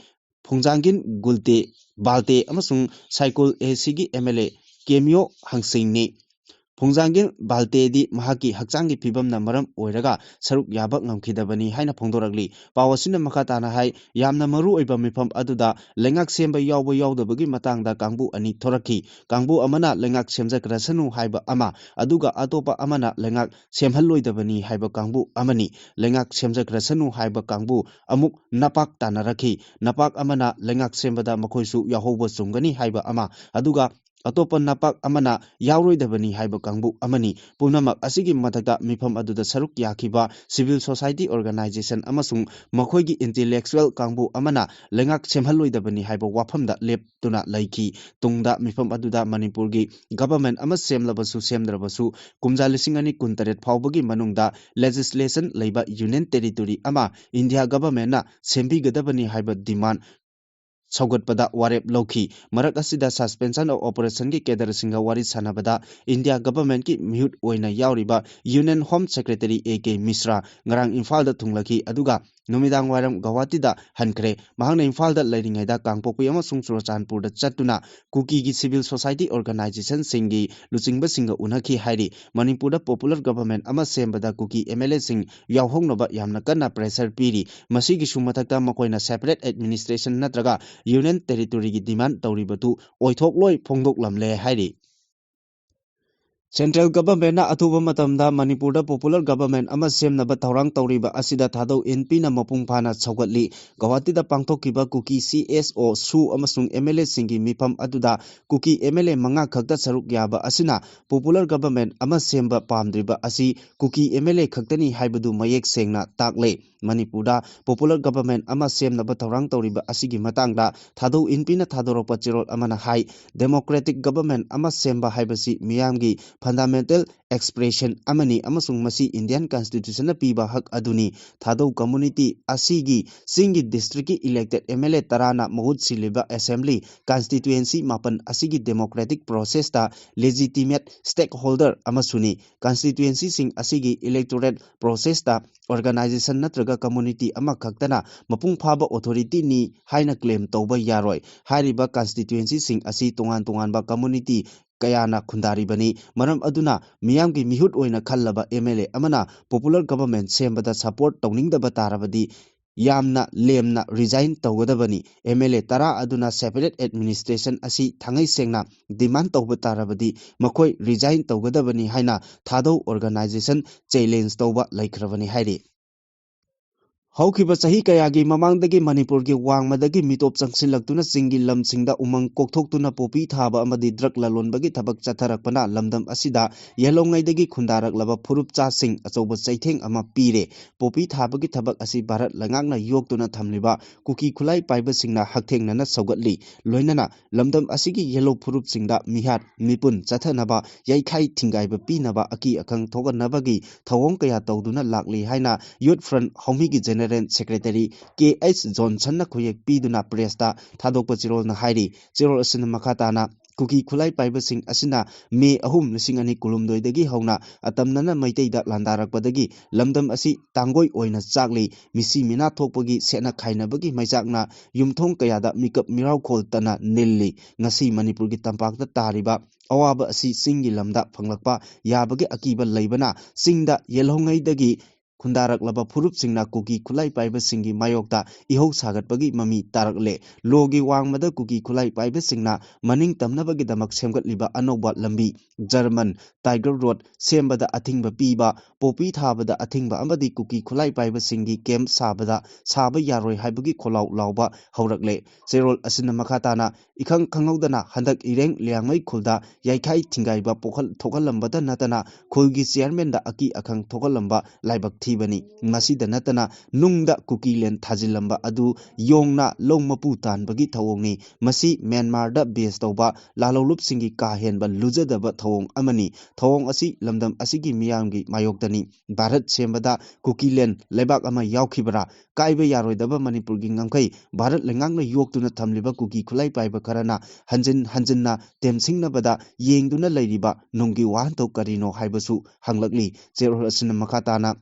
ꯐꯨꯡꯖꯥꯡꯒꯤꯟ ꯒꯨꯜꯇꯦ ꯕꯥꯜꯇꯦ ꯑꯃꯁꯨꯡ ꯁꯥꯏꯀꯨꯜ A C ꯒꯤ M L A ꯀꯦꯃꯤꯌꯣ ꯍꯪꯁꯤꯡꯅꯤ꯫ ꯐꯨꯡꯖꯥꯡꯒꯤꯜ ꯕꯥꯜꯇꯦꯗꯤ ꯃꯍꯥꯛꯀꯤ ꯍꯛꯆꯥꯡꯒꯤ ꯐꯤꯕꯝꯅ ꯃꯔꯝ ꯑꯣꯏꯔꯒ ꯁꯔꯨꯛ ꯌꯥꯕ ꯉꯝꯈꯤꯗꯕꯅꯤ ꯍꯥꯏꯅ ꯐꯣꯡꯗꯣꯔꯛꯂꯤ꯫ ꯄꯥꯎ ꯑꯁꯤꯅ ꯃꯈꯥ ꯇꯥꯅ ꯍꯥꯏ, ꯌꯥꯝꯅ ꯃꯔꯨ ꯑꯣꯏꯕ ꯃꯤꯐꯝ ꯑꯗꯨꯗ ꯂꯩꯉꯥꯛ ꯁꯦꯝꯕ ꯌꯥꯎꯕ ꯌꯥꯎꯗꯕꯒꯤ ꯃꯇꯥꯡꯗ ꯀꯥꯡꯕꯨ ꯑꯅꯤ ꯊꯣꯔꯛꯈꯤ꯫ ꯀꯥꯡꯕꯨ ꯑꯃꯅ ꯂꯩꯉꯥꯛ ꯁꯦꯝꯖꯈ꯭ꯔꯁꯅꯨ ꯍꯥꯏꯕ ꯑꯃ, ꯑꯗꯨꯒ ꯑꯇꯣꯞꯄ ꯑꯃꯅ ꯂꯩꯉꯥꯛ ꯁꯦꯝꯍꯜꯂꯣꯏꯗꯕꯅꯤ ꯍꯥꯏꯕ ꯀꯥꯡꯕꯨ ꯑꯃꯅꯤ꯫ ꯂꯩꯉꯥꯛ ꯁꯦꯝꯖꯈ꯭ꯔꯁꯅꯨ ꯍꯥꯏꯕ ꯀꯥꯡꯕꯨ ꯑꯃꯨꯛ ꯅꯄꯥꯛ ꯇꯥꯟꯅꯔꯛꯈꯤ꯫ ꯅꯄꯥꯛ ꯑꯃꯅ ꯂꯩꯉꯥꯛ ꯁꯦꯝꯕꯗ ꯃꯈꯣꯏꯁꯨ ꯌꯥꯎꯍꯧꯕ ꯆꯨꯝꯒꯅꯤ ꯍꯥꯏꯕ ꯑꯃ, ꯑꯗꯨꯒ ꯑꯇꯣꯞꯄ ꯅꯄꯥꯛ ꯑꯃꯅ ꯌꯥꯎꯔꯣꯏꯗꯕꯅꯤ ꯍꯥꯏꯕ ꯀꯥꯡꯕꯨ ꯑꯃꯅꯤ꯫ ꯄꯨꯝꯅꯃꯛ ꯑꯁꯤꯒꯤ ꯃꯊꯛꯇ ꯃꯤꯐꯝ ꯑꯗꯨꯗ ꯁꯔꯨꯛ ꯌꯥꯈꯤꯕ civil society organization ꯑꯃꯁꯨꯡ ꯃꯈꯣꯏꯒꯤ intellectual ꯀꯥꯡꯕꯨ ꯑꯃꯅ ꯂꯩꯉꯥꯛ ꯁꯦꯝꯍꯜꯂꯣꯏꯗꯕꯅꯤ ꯍꯥꯏꯕ ꯋꯥꯐꯝꯗ ꯂꯦꯞꯇꯨꯅ ꯂꯩꯈꯤ꯫ ꯇꯨꯡꯗ ꯃꯤꯐꯝ ꯑꯗꯨꯗ ꯃꯅꯤꯄꯨꯔꯒꯤ government ꯑꯃ ꯁꯦꯝꯂꯕꯁꯨ ꯁꯦꯝꯗ꯭ꯔꯕꯁꯨ ꯀꯨꯝꯖꯥ ꯂꯤꯁꯤꯡ ꯑꯅꯤ ꯀꯨꯟꯇꯔꯦꯠ ꯐꯥꯎꯕꯒꯤ ꯃꯅꯨꯡꯗ legislation ꯂꯩꯕ union territory ꯑꯃ India governmentꯅ ꯁꯦꯝꯕꯤꯒꯗꯕꯅꯤ ꯍꯥꯏꯕ demand ꯁꯧꯒꯠꯄꯗ ꯋꯥꯔꯦꯞ ꯂꯧꯈꯤ꯫ ꯃꯔꯛ ꯑꯁꯤꯗ suspension of operationꯒꯤ cadreꯁꯤꯡꯒ ꯋꯥꯔꯤ ꯁꯥꯟꯅꯕꯗ India governmentꯀꯤ ꯃꯤꯍꯨꯠ ꯑꯣꯏꯅ ꯌꯥꯎꯔꯤꯕ Union Home Secretary A K ꯃꯤꯁ꯭ꯔꯥ ꯉꯔꯥꯡ ꯏꯝꯐꯥꯜꯗ ꯊꯨꯡꯂꯈꯤ, ꯑꯗꯨꯒ ꯅꯨꯃꯤꯗꯥꯡ ꯋꯥꯏꯔꯝ ꯒꯧꯍꯥꯇꯤꯗ ꯍꯟꯈ꯭ꯔꯦ꯫ ꯃꯍꯥꯛꯅ ꯏꯝꯐꯥꯜꯗ ꯂꯩꯔꯤꯉꯩꯗ ꯀꯥꯡꯄꯣꯛꯄꯤ ꯑꯃꯁꯨꯡ ꯆꯨꯔꯆꯥꯟꯄꯨꯔꯗ ꯆꯠꯇꯨꯅ ꯀꯨꯀꯤꯒꯤ civil society organizationꯁꯤꯡꯒꯤ ꯂꯨꯆꯤꯡꯕꯁꯤꯡꯒ ꯎꯅꯈꯤ ꯍꯥꯏꯔꯤ꯫ ꯃꯅꯤꯄꯨꯔꯗ popular government ꯑꯃ ꯁꯦꯝꯕꯗ ꯀꯨꯀꯤ MLAꯁꯤꯡ ꯌꯥꯎꯍꯧꯅꯕ ꯌꯥꯝꯅ ꯀꯟꯅ pressure ꯄꯤꯔꯤ꯫ ꯃꯁꯤꯒꯤꯁꯨ ꯃꯊꯛꯇ ꯃꯈꯣꯏꯅ separate administration ꯅꯠꯇ꯭ꯔꯒ union territoryꯒꯤ demand ꯇꯧꯔꯤꯕꯗꯨ ꯑꯣꯏꯊꯣꯛꯂꯣꯏ ꯐꯣꯡꯗꯣꯛꯂꯝꯂꯦ ꯍꯥꯏꯔꯤ꯫ Central governmentꯅ ꯑꯊꯨꯕ ꯃꯇꯝꯗ ꯃꯅꯤꯄꯨꯔꯗ popular government ꯑꯃ ꯁꯦꯝꯅꯕ ꯊꯧꯔꯥꯡ ꯇꯧꯔꯤꯕ ꯑꯁꯤꯗ ꯊꯥꯗꯧ ꯏꯟ ꯄꯤꯅ ꯃꯄꯨꯡ ꯐꯥꯅ ꯁꯧꯒꯠꯂꯤ꯫ ꯒꯧꯍꯥꯇꯤꯗ ꯄꯥꯡꯊꯣꯛꯈꯤꯕ ꯀꯨꯀꯤ CSO, SoO ꯑꯃꯁꯨꯡ MLAꯁꯤꯡꯒꯤ ꯃꯤꯐꯝ ꯑꯗꯨꯗ ꯀꯨꯀꯤ MLA ꯃꯉꯥ ꯈꯛꯇ ꯁꯔꯨꯛ ꯌꯥꯕ ꯑꯁꯤꯅ popular government ꯑꯃ ꯁꯦꯝꯕ ꯄꯥꯝꯗ꯭ꯔꯤꯕ ꯑꯁꯤ ꯀꯨꯀꯤ MLA ꯈꯛꯇꯅꯤ ꯍꯥꯏꯕꯗꯨ ꯃꯌꯦꯛ ꯁꯦꯡꯅ ꯇꯥꯛꯂꯦ꯫ ꯃꯅꯤꯄꯨꯔꯗ popular government ꯑꯃ ꯁꯦꯝꯅꯕ ꯊꯧꯔꯥꯡ ꯇꯧꯔꯤꯕ ꯑꯁꯤꯒꯤ ꯃꯇꯥꯡꯗ ꯊꯥꯗꯧ ꯏꯟ ꯄꯤꯅ ꯊꯥꯗꯣꯔꯛꯄ ꯆꯦꯔꯣꯜ ꯑꯃꯅ ꯍꯥꯏ, democratic government ꯑꯃ ꯁꯦꯝꯕ ꯍꯥꯏꯕꯁꯤ ꯃꯤꯌꯥꯝꯒꯤ fundamental expression ꯑꯃꯅꯤ ꯑꯃꯁꯨꯡ ꯃꯁꯤ Indian Constitutionꯅ ꯄꯤꯕ ꯍꯛ ꯑꯗꯨꯅꯤ꯫ ꯊꯥꯗꯧ community ꯑꯁꯤꯒꯤ ꯆꯤꯡꯒꯤ districtꯀꯤ elected MLA ꯇꯔꯥꯅ ꯃꯍꯨꯠ ꯁꯤꯜꯂꯤꯕ assembly constituency ꯃꯥꯄꯟ ꯑꯁꯤꯒꯤ democratic processꯇ legitimate stakeholder ꯑꯃꯁꯨꯅꯤ꯫ Constituencyꯁꯤꯡ ꯑꯁꯤꯒꯤ electoral processꯇ organization ꯅꯠꯇ꯭ꯔꯒ community ꯑꯃꯈꯛꯇꯅ ꯃꯄꯨꯡ ꯐꯥꯕ authorityꯅꯤ ꯍꯥꯏꯅ claim ꯇꯧꯕ ꯌꯥꯔꯣꯏ꯫ ꯍꯥꯏꯔꯤꯕ constituencyꯁꯤꯡ ꯑꯁꯤ ꯇꯣꯉꯥꯟ ꯇꯣꯉꯥꯟꯕ community ꯀꯌꯥꯅ ꯈꯨꯟꯗꯥꯔꯤꯕꯅꯤ꯫ ꯃꯔꯝ ꯑꯗꯨꯅ ꯃꯤꯌꯥꯝꯒꯤ ꯃꯤꯍꯨꯠ ꯑꯣꯏꯅ ꯈꯜꯂꯕ ꯑꯦꯝ ꯑꯦꯜ ꯑꯦ ꯑꯃꯅ ꯄꯣꯄꯨꯂꯔ ꯒꯚꯔꯟꯃꯦꯟꯠ ꯁꯦꯝꯕꯗ ꯁꯄꯣꯔꯠ ꯇꯧꯅꯤꯡꯗꯕ ꯇꯥꯔꯕꯗꯤ ꯌꯥꯝꯅ ꯂꯦꯝꯅ ꯔꯤꯖꯥꯏꯟ ꯇꯧꯒꯗꯕꯅꯤ꯫ ꯑꯦꯝ ꯑꯦꯜ ꯑꯦ ꯇꯔꯥ ꯑꯗꯨꯅ ꯁꯦꯄꯔꯦꯠ ꯑꯦꯗꯃꯤꯅꯤꯁꯇ꯭ꯔꯦꯁꯟ ꯑꯁꯤ ꯊꯥꯡꯉꯩ ꯁꯦꯡꯅ ꯗꯤꯃꯥꯟ ꯇꯧꯕ ꯇꯥꯔꯕꯗꯤ ꯃꯈꯣꯏ ꯔꯤꯖꯥꯏꯟ ꯇꯧꯒꯗꯕꯅꯤ ꯍꯥꯏꯅ ꯊꯥꯗꯧ ꯑꯣꯔꯒꯅꯥꯏꯖꯦꯁꯟ ꯆꯦꯂꯦꯟꯖ ꯇꯧꯕ ꯂꯩꯈ꯭ꯔꯕꯅꯤ ꯍꯥꯏꯔꯤ꯫ ꯍꯧꯈꯤꯕ ꯆꯍꯤ ꯀꯌꯥꯒꯤ ꯃꯃꯥꯡꯗꯒꯤ ꯃꯅꯤꯄꯨꯔꯒꯤ ꯋꯥꯡꯃꯗꯒꯤ ꯃꯤꯇꯣꯞ ꯆꯪꯁꯤꯜꯂꯛꯇꯨꯅ ꯆꯤꯡꯒꯤ ꯂꯝꯁꯤꯡꯗ ꯎꯃꯪ ꯀꯣꯛꯊꯣꯛꯇꯨꯅ ꯄꯣꯄꯤ ꯊꯥꯕ ꯑꯃꯗꯤ ꯗ꯭ꯔꯒ ꯂꯂꯣꯟꯕꯒꯤ ꯊꯕꯛ ꯆꯠꯊꯔꯛꯄꯅ ꯂꯝꯗꯝ ꯑꯁꯤꯗ ꯌꯦꯜꯍꯧꯉꯩꯗꯒꯤ ꯈꯨꯟꯗꯥꯔꯛꯂꯕ ꯐꯨꯔꯨꯞ ꯆꯥꯁꯤꯡ ꯑꯆꯧꯕ ꯆꯩꯊꯦꯡ ꯑꯃ ꯄꯤꯔꯦ꯫ ꯄꯣꯄꯤ ꯊꯥꯕꯒꯤ ꯊꯕꯛ ꯑꯁꯤ ꯚꯥꯔꯠ ꯂꯩꯉꯥꯛꯅ ꯌꯣꯛꯇꯨꯅ ꯊꯝꯂꯤꯕ ꯀꯨꯀꯤ ꯈꯨꯠꯂꯥꯏ ꯄꯥꯏꯕꯁꯤꯡꯅ ꯍꯛꯊꯦꯡꯅꯅ ꯁꯧꯒꯠꯂꯤ꯫ ꯂꯣꯏꯅꯅ ꯂꯝꯗꯝ ꯑꯁꯤꯒꯤ ꯌꯦꯜꯍꯧ ꯐꯨꯔꯨꯞꯁꯤꯡꯗ ꯃꯤꯍꯥꯠ ꯃꯤꯄꯨꯟ ꯆꯠꯊꯅꯕ, ꯌꯩꯈꯥꯏ ꯊꯤꯡꯒꯥꯏꯕ ꯄꯤꯅꯕ, ꯑꯀꯤ ꯑꯈꯪ ꯊꯣꯛꯍꯟꯅꯕꯒꯤ ꯊꯧꯑꯣꯡ ꯀꯌꯥ ꯇꯧꯗꯨꯅ ꯂꯥꯛꯂꯤ ꯍꯥꯏꯅ ꯌꯨꯠ ꯐ꯭ꯔꯟꯠ ꯍꯧꯃꯤꯒꯤ ꯖꯦꯅꯔꯦꯜ ꯁꯦꯀ꯭ꯔꯦꯇꯔꯤ ꯀꯦ ꯑꯩꯆ ꯖꯣꯟꯁꯟꯅ ꯈꯨꯌꯦꯛ ꯄꯤꯗꯨꯅ ꯄ꯭ꯔꯦꯁꯇ ꯊꯥꯗꯣꯛꯄ ꯆꯦꯔꯣꯜꯅ ꯍꯥꯏꯔꯤ꯫ ꯆꯦꯔꯣꯜ ꯑꯁꯤꯅ ꯃꯈꯥ ꯇꯥꯅ ꯀꯨꯀꯤ ꯈꯨꯠꯂꯥꯏ ꯄꯥꯏꯕꯁꯤꯡ ꯑꯁꯤꯅ ꯃꯦ ꯑꯍꯨꯝ, ꯂꯤꯁꯤꯡ ꯑꯅꯤ ꯀꯨꯟꯍꯨꯝꯗꯣꯏꯗꯒꯤ ꯍꯧꯅ ꯑꯇꯝꯅꯅ ꯃꯩꯇꯩꯗ ꯂꯥꯟꯗꯥꯔꯛꯄꯗꯒꯤ ꯂꯝꯗꯝ ꯑꯁꯤ ꯇꯥꯡꯒꯣꯏ ꯑꯣꯏꯅ ꯆꯥꯛꯂꯤ꯫ ꯃꯤꯁꯤ ꯃꯤꯅꯥ ꯊꯣꯛꯄꯒꯤ ꯁꯦꯠꯅ ꯈꯥꯏꯅꯕꯒꯤ ꯃꯩꯆꯥꯛꯅ ꯌꯨꯝꯊꯣꯡ ꯀꯌꯥꯗ ꯃꯤꯀꯞ ꯃꯤꯔꯥꯎꯈꯣꯜ ꯇꯅ ꯅꯤꯜꯂꯤ꯫ ꯉꯁꯤ ꯃꯅꯤꯄꯨꯔꯒꯤ ꯇꯝꯄꯥꯛꯇ ꯇꯥꯔꯤꯕ ꯑꯋꯥꯕ ꯑꯁꯤ ꯆꯤꯡꯒꯤ ꯂꯝꯗ ꯐꯪꯂꯛꯄ ꯌꯥꯕꯒꯤ ꯑꯀꯤꯕ ꯂꯩꯕꯅ ꯆꯤꯡꯗ ꯌꯦꯜꯍꯧꯉꯩꯗꯒꯤ ꯈꯨꯟꯗꯥꯔꯛꯂꯕ ꯐꯨꯔꯨꯞꯁꯤꯡꯅ ꯀꯨꯀꯤ ꯈꯨꯠꯂꯥꯏ ꯄꯥꯏꯕꯁꯤꯡꯒꯤ ꯃꯥꯌꯣꯛꯇ ꯏꯍꯧ ꯁꯥꯒꯠꯄꯒꯤ ꯃꯃꯤ ꯇꯥꯔꯛꯂꯦ꯫ ꯂꯣꯒꯤ ꯋꯥꯡꯃꯗ ꯀꯨꯀꯤ ꯈꯨꯠꯂꯥꯏ ꯄꯥꯏꯕꯁꯤꯡꯅ ꯃꯅꯤꯡ ꯇꯝꯅꯕꯒꯤꯗꯃꯛ ꯁꯦꯝꯒꯠꯂꯤꯕ ꯑꯅꯧꯕ ꯂꯝꯕꯤ, ꯖꯔꯃꯟ ꯇꯥꯏꯒꯔ ꯔꯣꯗ ꯁꯦꯝꯕꯗ ꯑꯊꯤꯡꯕ ꯄꯤꯕ, ꯄꯣꯄꯤ ꯊꯥꯕꯗ ꯑꯊꯤꯡꯕ ꯑꯃꯗꯤ ꯀꯨꯀꯤ ꯈꯨꯠꯂꯥꯏ ꯄꯥꯏꯕꯁꯤꯡꯒꯤ ꯀꯦꯝꯞ ꯁꯥꯕꯗ ꯁꯥꯕ ꯌꯥꯔꯣꯏ ꯍꯥꯏꯕꯒꯤ ꯈꯣꯜꯂꯥꯎ ꯂꯥꯎꯕ ꯍꯧꯔꯛꯂꯦ꯫ ꯆꯦꯔꯣꯜ ꯑꯁꯤꯅ ꯃꯈꯥ ꯇꯥꯅ ꯏꯈꯪ ꯈꯪꯍꯧꯗꯅ ꯍꯟꯗꯛ ꯏꯔꯦꯡ ꯂꯤꯌꯥꯡꯃꯩ ꯈꯨꯜꯗ ꯌꯩꯈꯥꯏ ꯊꯤꯡꯒꯥꯏꯕ ꯄꯣꯛꯍꯜ-, ꯊꯣꯛꯍꯜꯂꯝꯕꯇ ꯅꯠꯇꯅ ꯈꯨꯜꯒꯤ ꯆꯤꯌꯔꯃꯦꯟꯗ ꯑꯀꯤ ꯑꯈꯪ ꯊꯣꯛꯍꯜꯂꯝꯕ ꯂꯥꯏꯕꯛ ꯊꯤꯕꯅꯤ꯫ ꯃꯁꯤꯗ ꯅꯠꯇꯅ ꯅꯨꯡꯗ ꯀꯨꯀꯤꯂꯦꯟ ꯊꯥꯖꯤꯜꯂꯝꯕ ꯑꯗꯨ ꯌꯣꯡꯅ ꯂꯧ ꯃꯄꯨ ꯇꯥꯟꯕꯒꯤ ꯊꯧꯑꯣꯡꯅꯤ꯫ ꯃꯁꯤ ꯃ꯭ꯌꯥꯟꯃꯥꯔꯗ ꯕꯦꯖ ꯇꯧꯕ ꯂꯥꯂꯧꯂꯨꯞꯁꯤꯡꯒꯤ ꯀꯥ ꯍꯦꯟꯕ ꯂꯨꯖꯗꯕ ꯊꯧꯑꯣꯡ ꯑꯃꯅꯤ꯫ ꯊꯧꯑꯣꯡ ꯑꯁꯤ ꯂꯝꯗꯝ ꯑꯁꯤꯒꯤ ꯃꯤꯌꯥꯝꯒꯤ ꯃꯥꯌꯣꯛꯇꯅꯤ꯫ ꯚꯥꯔꯠ ꯁꯦꯝꯕꯗ ꯀꯨꯀꯤꯂꯦꯟ ꯂꯩꯕꯥꯛ ꯑꯃ ꯌꯥꯎꯈꯤꯕꯔꯥ? ꯀꯥꯏꯕ ꯌꯥꯔꯣꯏꯗꯕ ꯃꯅꯤꯄꯨꯔꯒꯤ ꯉꯝꯈꯩ ꯚꯥꯔꯠ ꯂꯩꯉꯥꯛꯅ ꯌꯣꯛꯇꯨꯅ ꯊꯝꯂꯤꯕ ꯀꯨꯀꯤ ꯈꯨꯠꯂꯥꯏ ꯄꯥꯏꯕ ꯈꯔꯅ ꯍꯟꯖꯤꯟ ꯍꯟꯖꯤꯟꯅ ꯇꯦꯝꯁꯤꯡꯅꯕꯗ ꯌꯦꯡꯗꯨꯅ ꯂꯩꯔꯤꯕ ꯅꯨꯡꯒꯤ ꯋꯥꯍꯟꯊꯣꯛ ꯀꯔꯤꯅꯣ ꯍꯥꯏꯕꯁꯨ ꯍꯪꯂꯛꯂꯤ꯫ ꯆꯦꯔꯣꯜ ꯑꯁꯤꯅ ꯃꯈꯥ ꯇꯥꯅ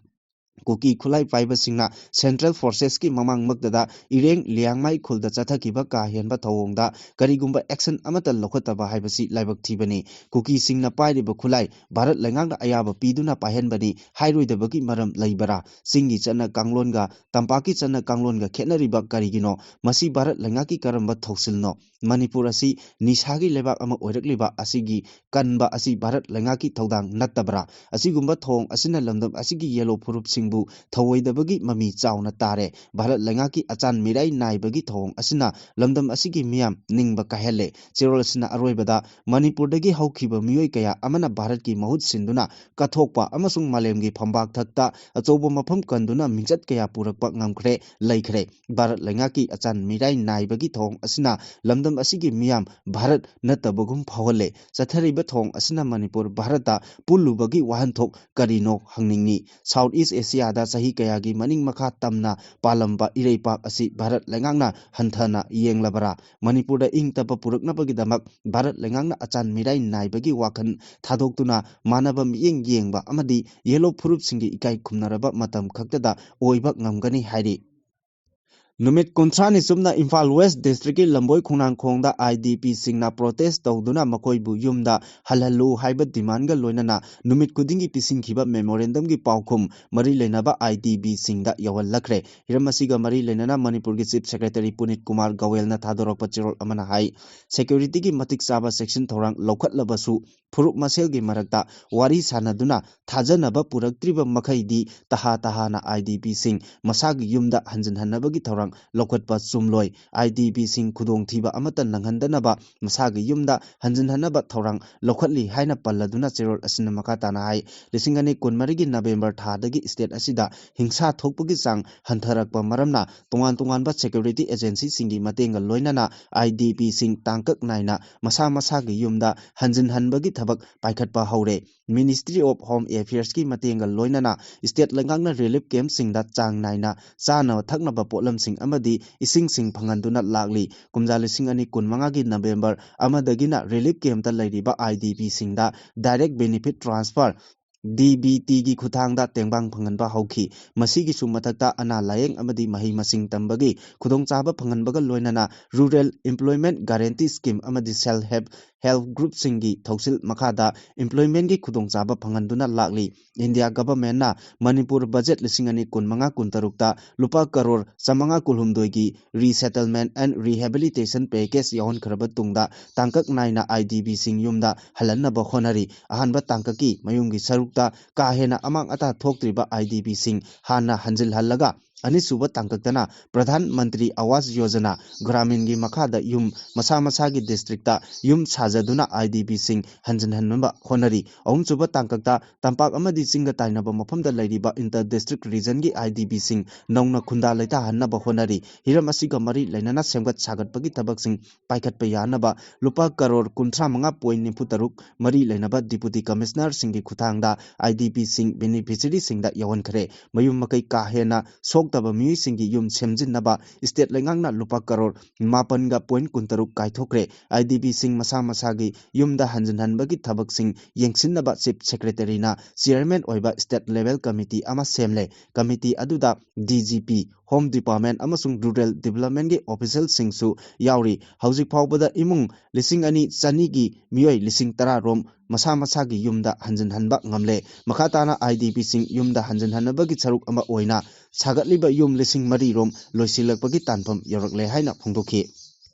ꯀꯨꯀꯤ ꯈꯨꯠꯂꯥꯏ ꯄꯥꯏꯕꯁꯤꯡꯅ ꯁꯦꯟꯇ꯭ꯔꯦꯜ ꯐꯣꯔꯁꯦꯁꯀꯤ ꯃꯃꯥꯡꯃꯛꯇꯗ ꯏꯔꯦꯡ ꯂꯤꯌꯥꯡꯃꯥꯏ ꯈꯨꯜꯗ ꯆꯠꯊꯈꯤꯕ ꯀꯥ ꯍꯦꯟꯕ ꯊꯧꯑꯣꯡꯗ ꯀꯔꯤꯒꯨꯝꯕ ꯑꯦꯛꯁꯟ ꯑꯃꯠꯇ ꯂꯧꯈꯠꯇꯕ ꯍꯥꯏꯕꯁꯤ ꯂꯥꯏꯕꯛ ꯊꯤꯕꯅꯤ꯫ ꯀꯨꯀꯤꯁꯤꯡꯅ ꯄꯥꯏꯔꯤꯕ ꯈꯨꯠꯂꯥꯏ ꯚꯥꯔꯠ ꯂꯩꯉꯥꯛꯅ ꯑꯌꯥꯕ ꯄꯤꯗꯨꯅ ꯄꯥꯏꯍꯟꯕꯅꯤ ꯍꯥꯏꯔꯣꯏꯗꯕꯒꯤ ꯃꯔꯝ ꯂꯩꯕꯔꯥ? ꯆꯤꯡꯒꯤ ꯆꯠꯅ ꯀꯥꯡꯂꯣꯟꯒ ꯇꯝꯄꯥꯛꯀꯤ ꯆꯠꯅ ꯀꯥꯡꯂꯣꯟꯒ ꯈꯦꯠꯅꯔꯤꯕ ꯀꯔꯤꯒꯤꯅꯣ? ꯃꯁꯤ ꯚꯥꯔꯠ ꯂꯩꯉꯥꯛꯀꯤ ꯀꯔꯝꯕ ꯊꯧꯁꯤꯜꯅꯣ? ꯃꯅꯤꯄꯨꯔ ꯑꯁꯤ ꯅꯤꯁꯥꯒꯤ ꯂꯩꯕꯥꯛ ꯑꯃ ꯑꯣꯏꯔꯛꯂꯤꯕ ꯑꯁꯤꯒꯤ ꯀꯟꯕ ꯑꯁꯤ ꯚꯥꯔꯠ ꯂꯩꯉꯥꯛꯀꯤ ꯊꯧꯗꯥꯡ ꯅꯠꯇꯕ꯭ꯔꯥ? ꯑꯁꯤꯒꯨꯝꯕ ꯊꯧꯑꯣꯡ ꯑꯁꯤꯅ ꯂꯝꯗꯝ ꯑꯁꯤꯒꯤ ꯌꯦꯜꯂꯣ ꯐꯨꯔꯨꯞꯁꯤꯡꯕꯨ ꯊꯧꯑꯣꯏꯗꯕꯒꯤ ꯃꯃꯤ ꯆꯥꯎꯅ ꯇꯥꯔꯦ꯫ ꯚꯥꯔꯠ ꯂꯩꯉꯥꯛꯀꯤ ꯑꯆꯥꯟ ꯃꯤꯔꯥꯏ ꯅꯥꯏꯕꯒꯤ ꯊꯧꯑꯣꯡ ꯑꯁꯤꯅ ꯂꯝꯗꯝ ꯑꯁꯤꯒꯤ ꯃꯤꯌꯥꯝ ꯅꯤꯡꯕ ꯀꯥꯏꯍꯜꯂꯦ꯫ ꯆꯦꯔꯣꯜ ꯑꯁꯤꯅ ꯑꯔꯣꯏꯕꯗ ꯃꯅꯤꯄꯨꯔꯗꯒꯤ ꯍꯧꯈꯤꯕ ꯃꯤꯑꯣꯏ ꯀꯌꯥ ꯑꯃꯅ ꯚꯥꯔꯠꯀꯤ ꯃꯍꯨꯠ ꯁꯤꯟꯗꯨꯅ ꯀꯠꯊꯣꯛꯄ ꯑꯃꯁꯨꯡ ꯃꯥꯂꯦꯝꯒꯤ ꯐꯝꯕꯥꯛ ꯊꯛꯇ ꯑꯆꯧꯕ ꯃꯐꯝ ꯀꯟꯗꯨꯅ ꯃꯤꯡꯆꯠ ꯀꯌꯥ ꯄꯨꯔꯛꯄ ꯉꯝꯈ꯭ꯔꯦ, ꯂꯩꯈ꯭ꯔꯦ꯫ ꯚꯥꯔꯠ ꯂꯩꯉꯥꯛꯀꯤ ꯑꯆꯥꯟ ꯃꯤꯔꯥꯏ ꯅꯥꯏꯕꯒꯤ ꯊꯧꯑꯣꯡ ꯑꯁꯤꯅ ꯂꯝꯗꯝ ꯑꯁꯤꯒꯤ ꯃꯤꯌꯥꯝ ꯚꯥꯔꯠ ꯅꯠꯇꯕꯒꯨꯝ ꯐꯥꯎꯍꯜꯂꯦ꯫ ꯆꯠꯊꯔꯤꯕ ꯊꯧꯑꯣꯡ ꯑꯁꯤꯅ ꯃꯅꯤꯄꯨꯔ ꯚꯥꯔꯠꯇ ꯄꯨꯜꯂꯨꯕꯒꯤ ꯋꯥꯍꯟꯊꯣꯛ ꯀꯔꯤꯅꯣ ꯍꯪꯅꯤꯡꯏ꯫ ꯁꯥꯎꯠ ꯏꯁ ꯑꯦꯁꯤꯌꯥꯗ ꯆꯍꯤ ꯀꯌꯥꯒꯤ ꯃꯅꯤꯡ ꯃꯈꯥ ꯇꯝꯅ ꯄꯥꯜꯂꯝꯕ ꯏꯔꯩꯄꯥꯛ ꯑꯁꯤ ꯚꯥꯔꯠ ꯂꯩꯉꯥꯛꯅ ꯍꯟꯊꯅ ꯌꯦꯡꯂꯕꯔꯥ? ꯃꯅꯤꯄꯨꯔꯗ ꯏꯪ ꯇꯞꯄ ꯄꯨꯔꯛꯅꯕꯒꯤꯗꯃꯛ ꯚꯥꯔꯠ ꯂꯩꯉꯥꯛꯅ ꯑꯆꯥꯟ ꯃꯤꯔꯥꯏ ꯅꯥꯏꯕꯒꯤ ꯋꯥꯈꯜ ꯊꯥꯗꯣꯛꯇꯨꯅ ꯃꯥꯟꯅꯕ ꯃꯤꯠꯌꯦꯡ ꯌꯦꯡꯕ ꯑꯃꯗꯤ ꯌꯦꯜꯂꯣ ꯐꯨꯔꯨꯞꯁꯤꯡꯒꯤ ꯏꯀꯥꯏ ꯈꯨꯝꯅꯔꯕ ꯃꯇꯝ ꯈꯛꯇꯗ ꯑꯣꯏꯕ ꯉꯝꯒꯅꯤ ꯍꯥꯏꯔꯤ꯫ ꯅꯨꯃꯤꯠ ꯀꯨꯟꯊ꯭ꯔꯥꯅꯤ ꯆꯨꯞꯅ ꯏꯝꯐꯥꯜ ꯋꯦꯁ ꯗꯤꯁꯇ꯭ꯔꯤꯛꯀꯤ ꯂꯝꯕꯣꯏ ꯈꯣꯡꯅꯥꯡꯈꯣꯡꯗ ꯑꯥꯏ ꯗꯤ ꯄꯤꯁꯤꯡꯅ ꯄ꯭ꯔꯣꯇꯦꯁ ꯇꯧꯗꯨꯅ ꯃꯈꯣꯏꯕꯨ ꯌꯨꯝꯗ ꯍꯜꯍꯜꯂꯨ ꯍꯥꯏꯕ ꯗꯤꯃꯥꯟꯒ ꯂꯣꯏꯅꯅ ꯅꯨꯃꯤꯠ ꯈꯨꯗꯤꯡꯒꯤ ꯄꯤꯁꯤꯟꯈꯤꯕ ꯃꯦꯃꯣꯔꯦꯟꯗꯝꯒꯤ ꯄꯥꯎꯈꯨꯝ ꯃꯔꯤ ꯂꯩꯅꯕ ꯑꯥꯏ ꯗꯤ ꯕꯤꯁꯤꯡꯗ ꯌꯧꯍꯜꯂꯛꯈ꯭ꯔꯦ꯫ ꯍꯤꯔꯝ ꯑꯁꯤꯒ ꯃꯔꯤ ꯂꯩꯅꯅ ꯃꯅꯤꯄꯨꯔꯒꯤ ꯆꯤꯐ ꯁꯦꯀ꯭ꯔꯦꯇꯔꯤ ꯄꯨꯅꯤꯠ ꯀꯨꯃꯥꯔ ꯒꯣꯌꯦꯜꯅ ꯊꯥꯗꯣꯔꯛꯄ ꯆꯦꯔꯣꯜ ꯑꯃꯅ ꯍꯥꯏ, ꯁꯦꯀ꯭ꯌꯨꯔꯤꯇꯤꯒꯤ ꯃꯇꯤꯛ ꯆꯥꯕ ꯆꯦꯛꯁꯤꯟ ꯊꯧꯔꯥꯡ ꯂꯧꯈꯠꯂꯕꯁꯨ ꯐꯨꯔꯨꯞ ꯃꯁꯦꯜꯒꯤ ꯃꯔꯛꯇ ꯋꯥꯔꯤ ꯁꯥꯟꯅꯗꯨꯅ ꯊꯥꯖꯅꯕ ꯄꯨꯔꯛꯇ꯭ꯔꯤꯕ ꯃꯈꯩꯗꯤ ꯇꯍꯥ ꯇꯍꯥꯅ ꯑꯥꯏ ꯗꯤ ꯄꯤꯁꯤꯡ ꯃꯁꯥꯒꯤ ꯌꯨꯝꯗ ꯍꯟꯖꯤꯟꯍꯟꯅꯕꯒꯤ ꯊꯧꯔꯥꯡ ꯂꯧꯈꯠꯄ ꯆꯨꯝꯂꯣꯏ꯫ ꯑꯥꯏ ꯗꯤ ꯄꯤꯁꯤꯡ ꯈꯨꯗꯣꯡꯊꯤꯕ ꯑꯃꯠꯇ ꯅꯪꯍꯟꯗꯅꯕ ꯃꯁꯥꯒꯤ ꯌꯨꯝꯗ ꯍꯟꯖꯤꯟꯍꯟꯅꯕ ꯊꯧꯔꯥꯡ ꯂꯧꯈꯠꯂꯤ ꯍꯥꯏꯅ ꯄꯜꯂꯗꯨꯅ ꯆꯦꯔꯣꯜ ꯑꯁꯤꯅ ꯃꯈꯥ ꯇꯥꯅ ꯍꯥꯏ, ꯂꯤꯁꯤꯡ ꯑꯅꯤ ꯀꯨꯟꯃꯔꯤꯒꯤ ꯅꯕꯦꯝꯕꯔ ꯊꯥꯗꯒꯤ ꯁ꯭ꯇꯦꯠ ꯑꯁꯤꯗ ꯍꯤꯡꯁꯥ ꯊꯣꯛꯄꯒꯤ ꯆꯥꯡ ꯍꯟꯊꯔꯛꯄ ꯃꯔꯝꯅ ꯇꯣꯉꯥꯟ ꯇꯣꯉꯥꯟꯕ ꯁꯦꯀ꯭ꯌꯨꯔꯤꯇꯤ ꯑꯦꯖꯦꯟꯁꯤꯁꯤꯡꯒꯤ ꯃꯇꯦꯡꯒ ꯂꯣꯏꯅꯅ ꯑꯥꯏ ꯗꯤ ꯄꯤꯁꯤꯡ ꯇꯥꯡꯀꯛ ꯅꯥꯏꯅ ꯃꯁꯥ ꯃꯁꯥꯒꯤ ꯌꯨꯝꯗ ꯍꯟꯖꯤꯟꯍꯟꯕꯒꯤ ꯊꯕꯛ ꯄꯥꯏꯈꯠꯄ ꯍꯧꯔꯦ꯫ Ministry of Home Affairsꯀꯤ ꯃꯇꯦꯡꯒ ꯂꯣꯏꯅꯅ ꯁ꯭ꯇꯦꯠ ꯂꯩꯉꯥꯛꯅ ꯔꯤꯂꯤꯐ ꯀꯦꯝꯞꯁꯤꯡꯗ ꯆꯥꯡ ꯅꯥꯏꯅ ꯆꯥꯅꯕ ꯊꯛꯅꯕ ꯄꯣꯠꯂꯝꯁꯤꯡ ꯑꯃꯗꯤ ꯏꯁꯤꯡꯁꯤꯡ ꯐꯪꯍꯟꯗꯨꯅ ꯂꯥꯛꯂꯤ꯫ ꯀꯨꯝꯖꯥ ꯂꯤꯁꯤꯡ ꯑꯅꯤ ꯀꯨꯟꯃꯉꯥꯒꯤ ꯅꯕꯦꯝꯕꯔ ꯑꯃꯗꯒꯤꯅ ꯔꯤꯂꯤꯐ ꯀꯦꯝꯞꯇ ꯂꯩꯔꯤꯕ I D ꯄꯤꯁꯤꯡꯗ direct benefit transfer DBTꯒꯤ ꯈꯨꯠꯊꯥꯡꯗ ꯇꯦꯡꯕꯥꯡ ꯐꯪꯍꯟꯕ ꯍꯧꯈꯤ꯫ ꯃꯁꯤꯒꯤꯁꯨ ꯃꯊꯛꯇ ꯑꯅꯥ ꯂꯥꯌꯦꯡ ꯑꯃꯗꯤ ꯃꯍꯩ ꯃꯁꯤꯡ ꯇꯝꯕꯒꯤ ꯈꯨꯗꯣꯡꯆꯥꯕ ꯐꯪꯍꯟꯕꯒ ꯂꯣꯏꯅꯅ Rural Employment Guarantee Scheme ꯑꯃꯗꯤ Self Help, Help Groupꯁꯤꯡꯒꯤ ꯊꯧꯁꯤꯜ ꯃꯈꯥꯗ employmentꯀꯤ ꯈꯨꯗꯣꯡꯆꯥꯕ ꯐꯪꯍꯟꯗꯨꯅ ꯂꯥꯛꯂꯤ꯫ India Governmentꯅ ꯃꯅꯤꯄꯨꯔ budget ꯂꯤꯁꯤꯡ ꯑꯅꯤ ꯀꯨꯟꯃꯉꯥ ꯀꯨꯟꯇꯔꯨꯛꯇ ꯂꯨꯄꯥ ꯀꯔꯣꯔ ꯆꯥꯃꯉꯥ ꯀꯨꯟꯍꯨꯝꯗꯣꯏꯒꯤ Resettlement and Rehabilitation Package ꯌꯥꯎꯍꯟꯈ꯭ꯔꯕ ꯇꯨꯡꯗ ꯇꯥꯡꯀꯛ ꯅꯥꯏꯅ IDPꯁꯤꯡ ꯌꯨꯝꯗ ꯍꯜꯍꯟꯅꯕ ꯍꯣꯠꯅꯔꯤ꯫ ꯑꯍꯥꯟꯕ ꯇꯥꯡꯀꯛꯀꯤ ꯃꯌꯨꯝꯒꯤ ꯁꯔꯨꯛꯇ ꯀꯥ ꯍꯦꯟꯅ ꯑꯃꯥꯡ ꯑꯇꯥ ꯊꯣꯛꯇ꯭ꯔꯤꯕ IDPꯁꯤꯡ ꯍꯥꯟꯅ ꯍꯟꯖꯤꯜꯍꯜꯂꯒ, ꯑꯅꯤꯁꯨꯕ ꯇꯥꯡꯀꯛꯇꯅ ꯄ꯭ꯔꯙꯥꯟ ꯃꯟꯇ꯭ꯔꯤ ꯑꯋꯥꯁ ꯌꯣꯖꯅꯥ ꯒ꯭ꯔꯥꯃꯤꯟꯒꯤ ꯃꯈꯥꯗ ꯌꯨꯝ ꯃꯁꯥ ꯃꯁꯥꯒꯤ districtꯇ ꯌꯨꯝ ꯁꯥꯖꯗꯨꯅ IDPꯁꯤꯡ ꯍꯟꯖꯤꯟꯍꯟꯅꯕ ꯍꯣꯠꯅꯔꯤ꯫ ꯑꯍꯨꯝꯁꯨꯕ ꯇꯥꯡꯀꯛꯇ ꯇꯝꯄꯥꯛ ꯑꯃꯗꯤ ꯆꯤꯡꯒ ꯇꯥꯏꯅꯕ ꯃꯐꯝꯗ ꯂꯩꯔꯤꯕ inter district regionꯒꯤ IDPꯁꯤꯡ ꯅꯧꯅ ꯈꯨꯟꯗꯥ ꯂꯩꯇꯥꯍꯟꯅꯕ ꯍꯣꯠꯅꯔꯤ꯫ ꯍꯤꯔꯝ ꯑꯁꯤꯒ ꯃꯔꯤ ꯂꯩꯅꯅ ꯁꯦꯝꯒꯠ ꯁꯥꯒꯠꯄꯒꯤ ꯊꯕꯛꯁꯤꯡ ꯄꯥꯏꯈꯠꯄ ꯌꯥꯅꯕ ꯂꯨꯄꯥ ꯀꯔꯣꯔ ꯀꯨꯟꯊ꯭ꯔꯥ ꯃꯉꯥ point ꯅꯤꯐꯨ ꯇꯔꯨꯛ ꯃꯔꯤ ꯂꯩꯅꯕ Deputy Commissionerꯁꯤꯡꯒꯤ ꯈꯨꯠꯊꯥꯡꯗ IDPꯁꯤꯡ beneficiaryꯁꯤꯡꯗ ꯌꯥꯎꯍꯟꯈ꯭ꯔꯦ꯫ ꯃꯌꯨꯝ ꯃꯀꯩ ꯀꯥ ꯍꯦꯟꯅ ꯁꯣꯛꯇꯕ ꯃꯤꯑꯣꯏꯁꯤꯡꯒꯤ ꯌꯨꯝ ꯁꯦꯝꯖꯤꯟꯅꯕ state ꯂꯩꯉꯥꯛꯅ ꯂꯨꯄꯥ ꯀꯔꯣꯔ ꯃꯥꯄꯟꯒ point ꯀꯨꯟꯇꯔꯨꯛ ꯀꯥꯏꯊꯣꯛꯈ꯭ꯔꯦ꯫ IDPꯁꯤꯡ ꯃꯁꯥ ꯃꯁꯥꯒꯤ ꯌꯨꯝꯗ ꯍꯟꯖꯤꯟꯍꯟꯕꯒꯤ ꯊꯕꯛꯁꯤꯡ ꯌꯦꯡꯁꯤꯟꯅꯕ Chief Secretaryꯅ chairman ꯑꯣꯏꯕ state level committee ꯑꯃ ꯁꯦꯝꯂꯦ꯫ Committee ꯑꯗꯨꯗ DGP, Home Department ꯑꯃꯁꯨꯡ Rural Developmentꯀꯤ officialꯁꯤꯡꯁꯨ ꯌꯥꯎꯔꯤ꯫ ꯍꯧꯖꯤꯛ ꯐꯥꯎꯕꯗ ꯏꯃꯨꯡ ꯂꯤꯁꯤꯡ ꯑꯅꯤ ꯆꯅꯤꯒꯤ ꯃꯤꯑꯣꯏ ꯂꯤꯁꯤꯡ ꯇꯔꯥ ꯔꯣꯝ ꯃꯁꯥ ꯃꯁꯥꯒꯤ ꯌꯨꯝꯗ ꯍꯟꯖꯤꯟꯍꯟꯕ ꯉꯝꯂꯦ꯫ ꯃꯈꯥ ꯇꯥꯅ IDPꯁꯤꯡ ꯌꯨꯝꯗ ꯍꯟꯖꯤꯟꯍꯟꯅꯕꯒꯤ ꯁꯔꯨꯛ ꯑꯃ ꯑꯣꯏꯅ ꯁꯥꯒꯠꯂꯤꯕ ꯌꯨꯝ ꯂꯤꯁꯤꯡ ꯃꯔꯤ ꯔꯣꯝ ꯂꯣꯏꯁꯤꯜꯂꯛꯄꯒꯤ ꯇꯥꯟꯐꯝ ꯌꯧꯔꯛꯂꯦ ꯍꯥꯏꯅ ꯐꯣꯡꯗꯣꯛꯈꯤ꯫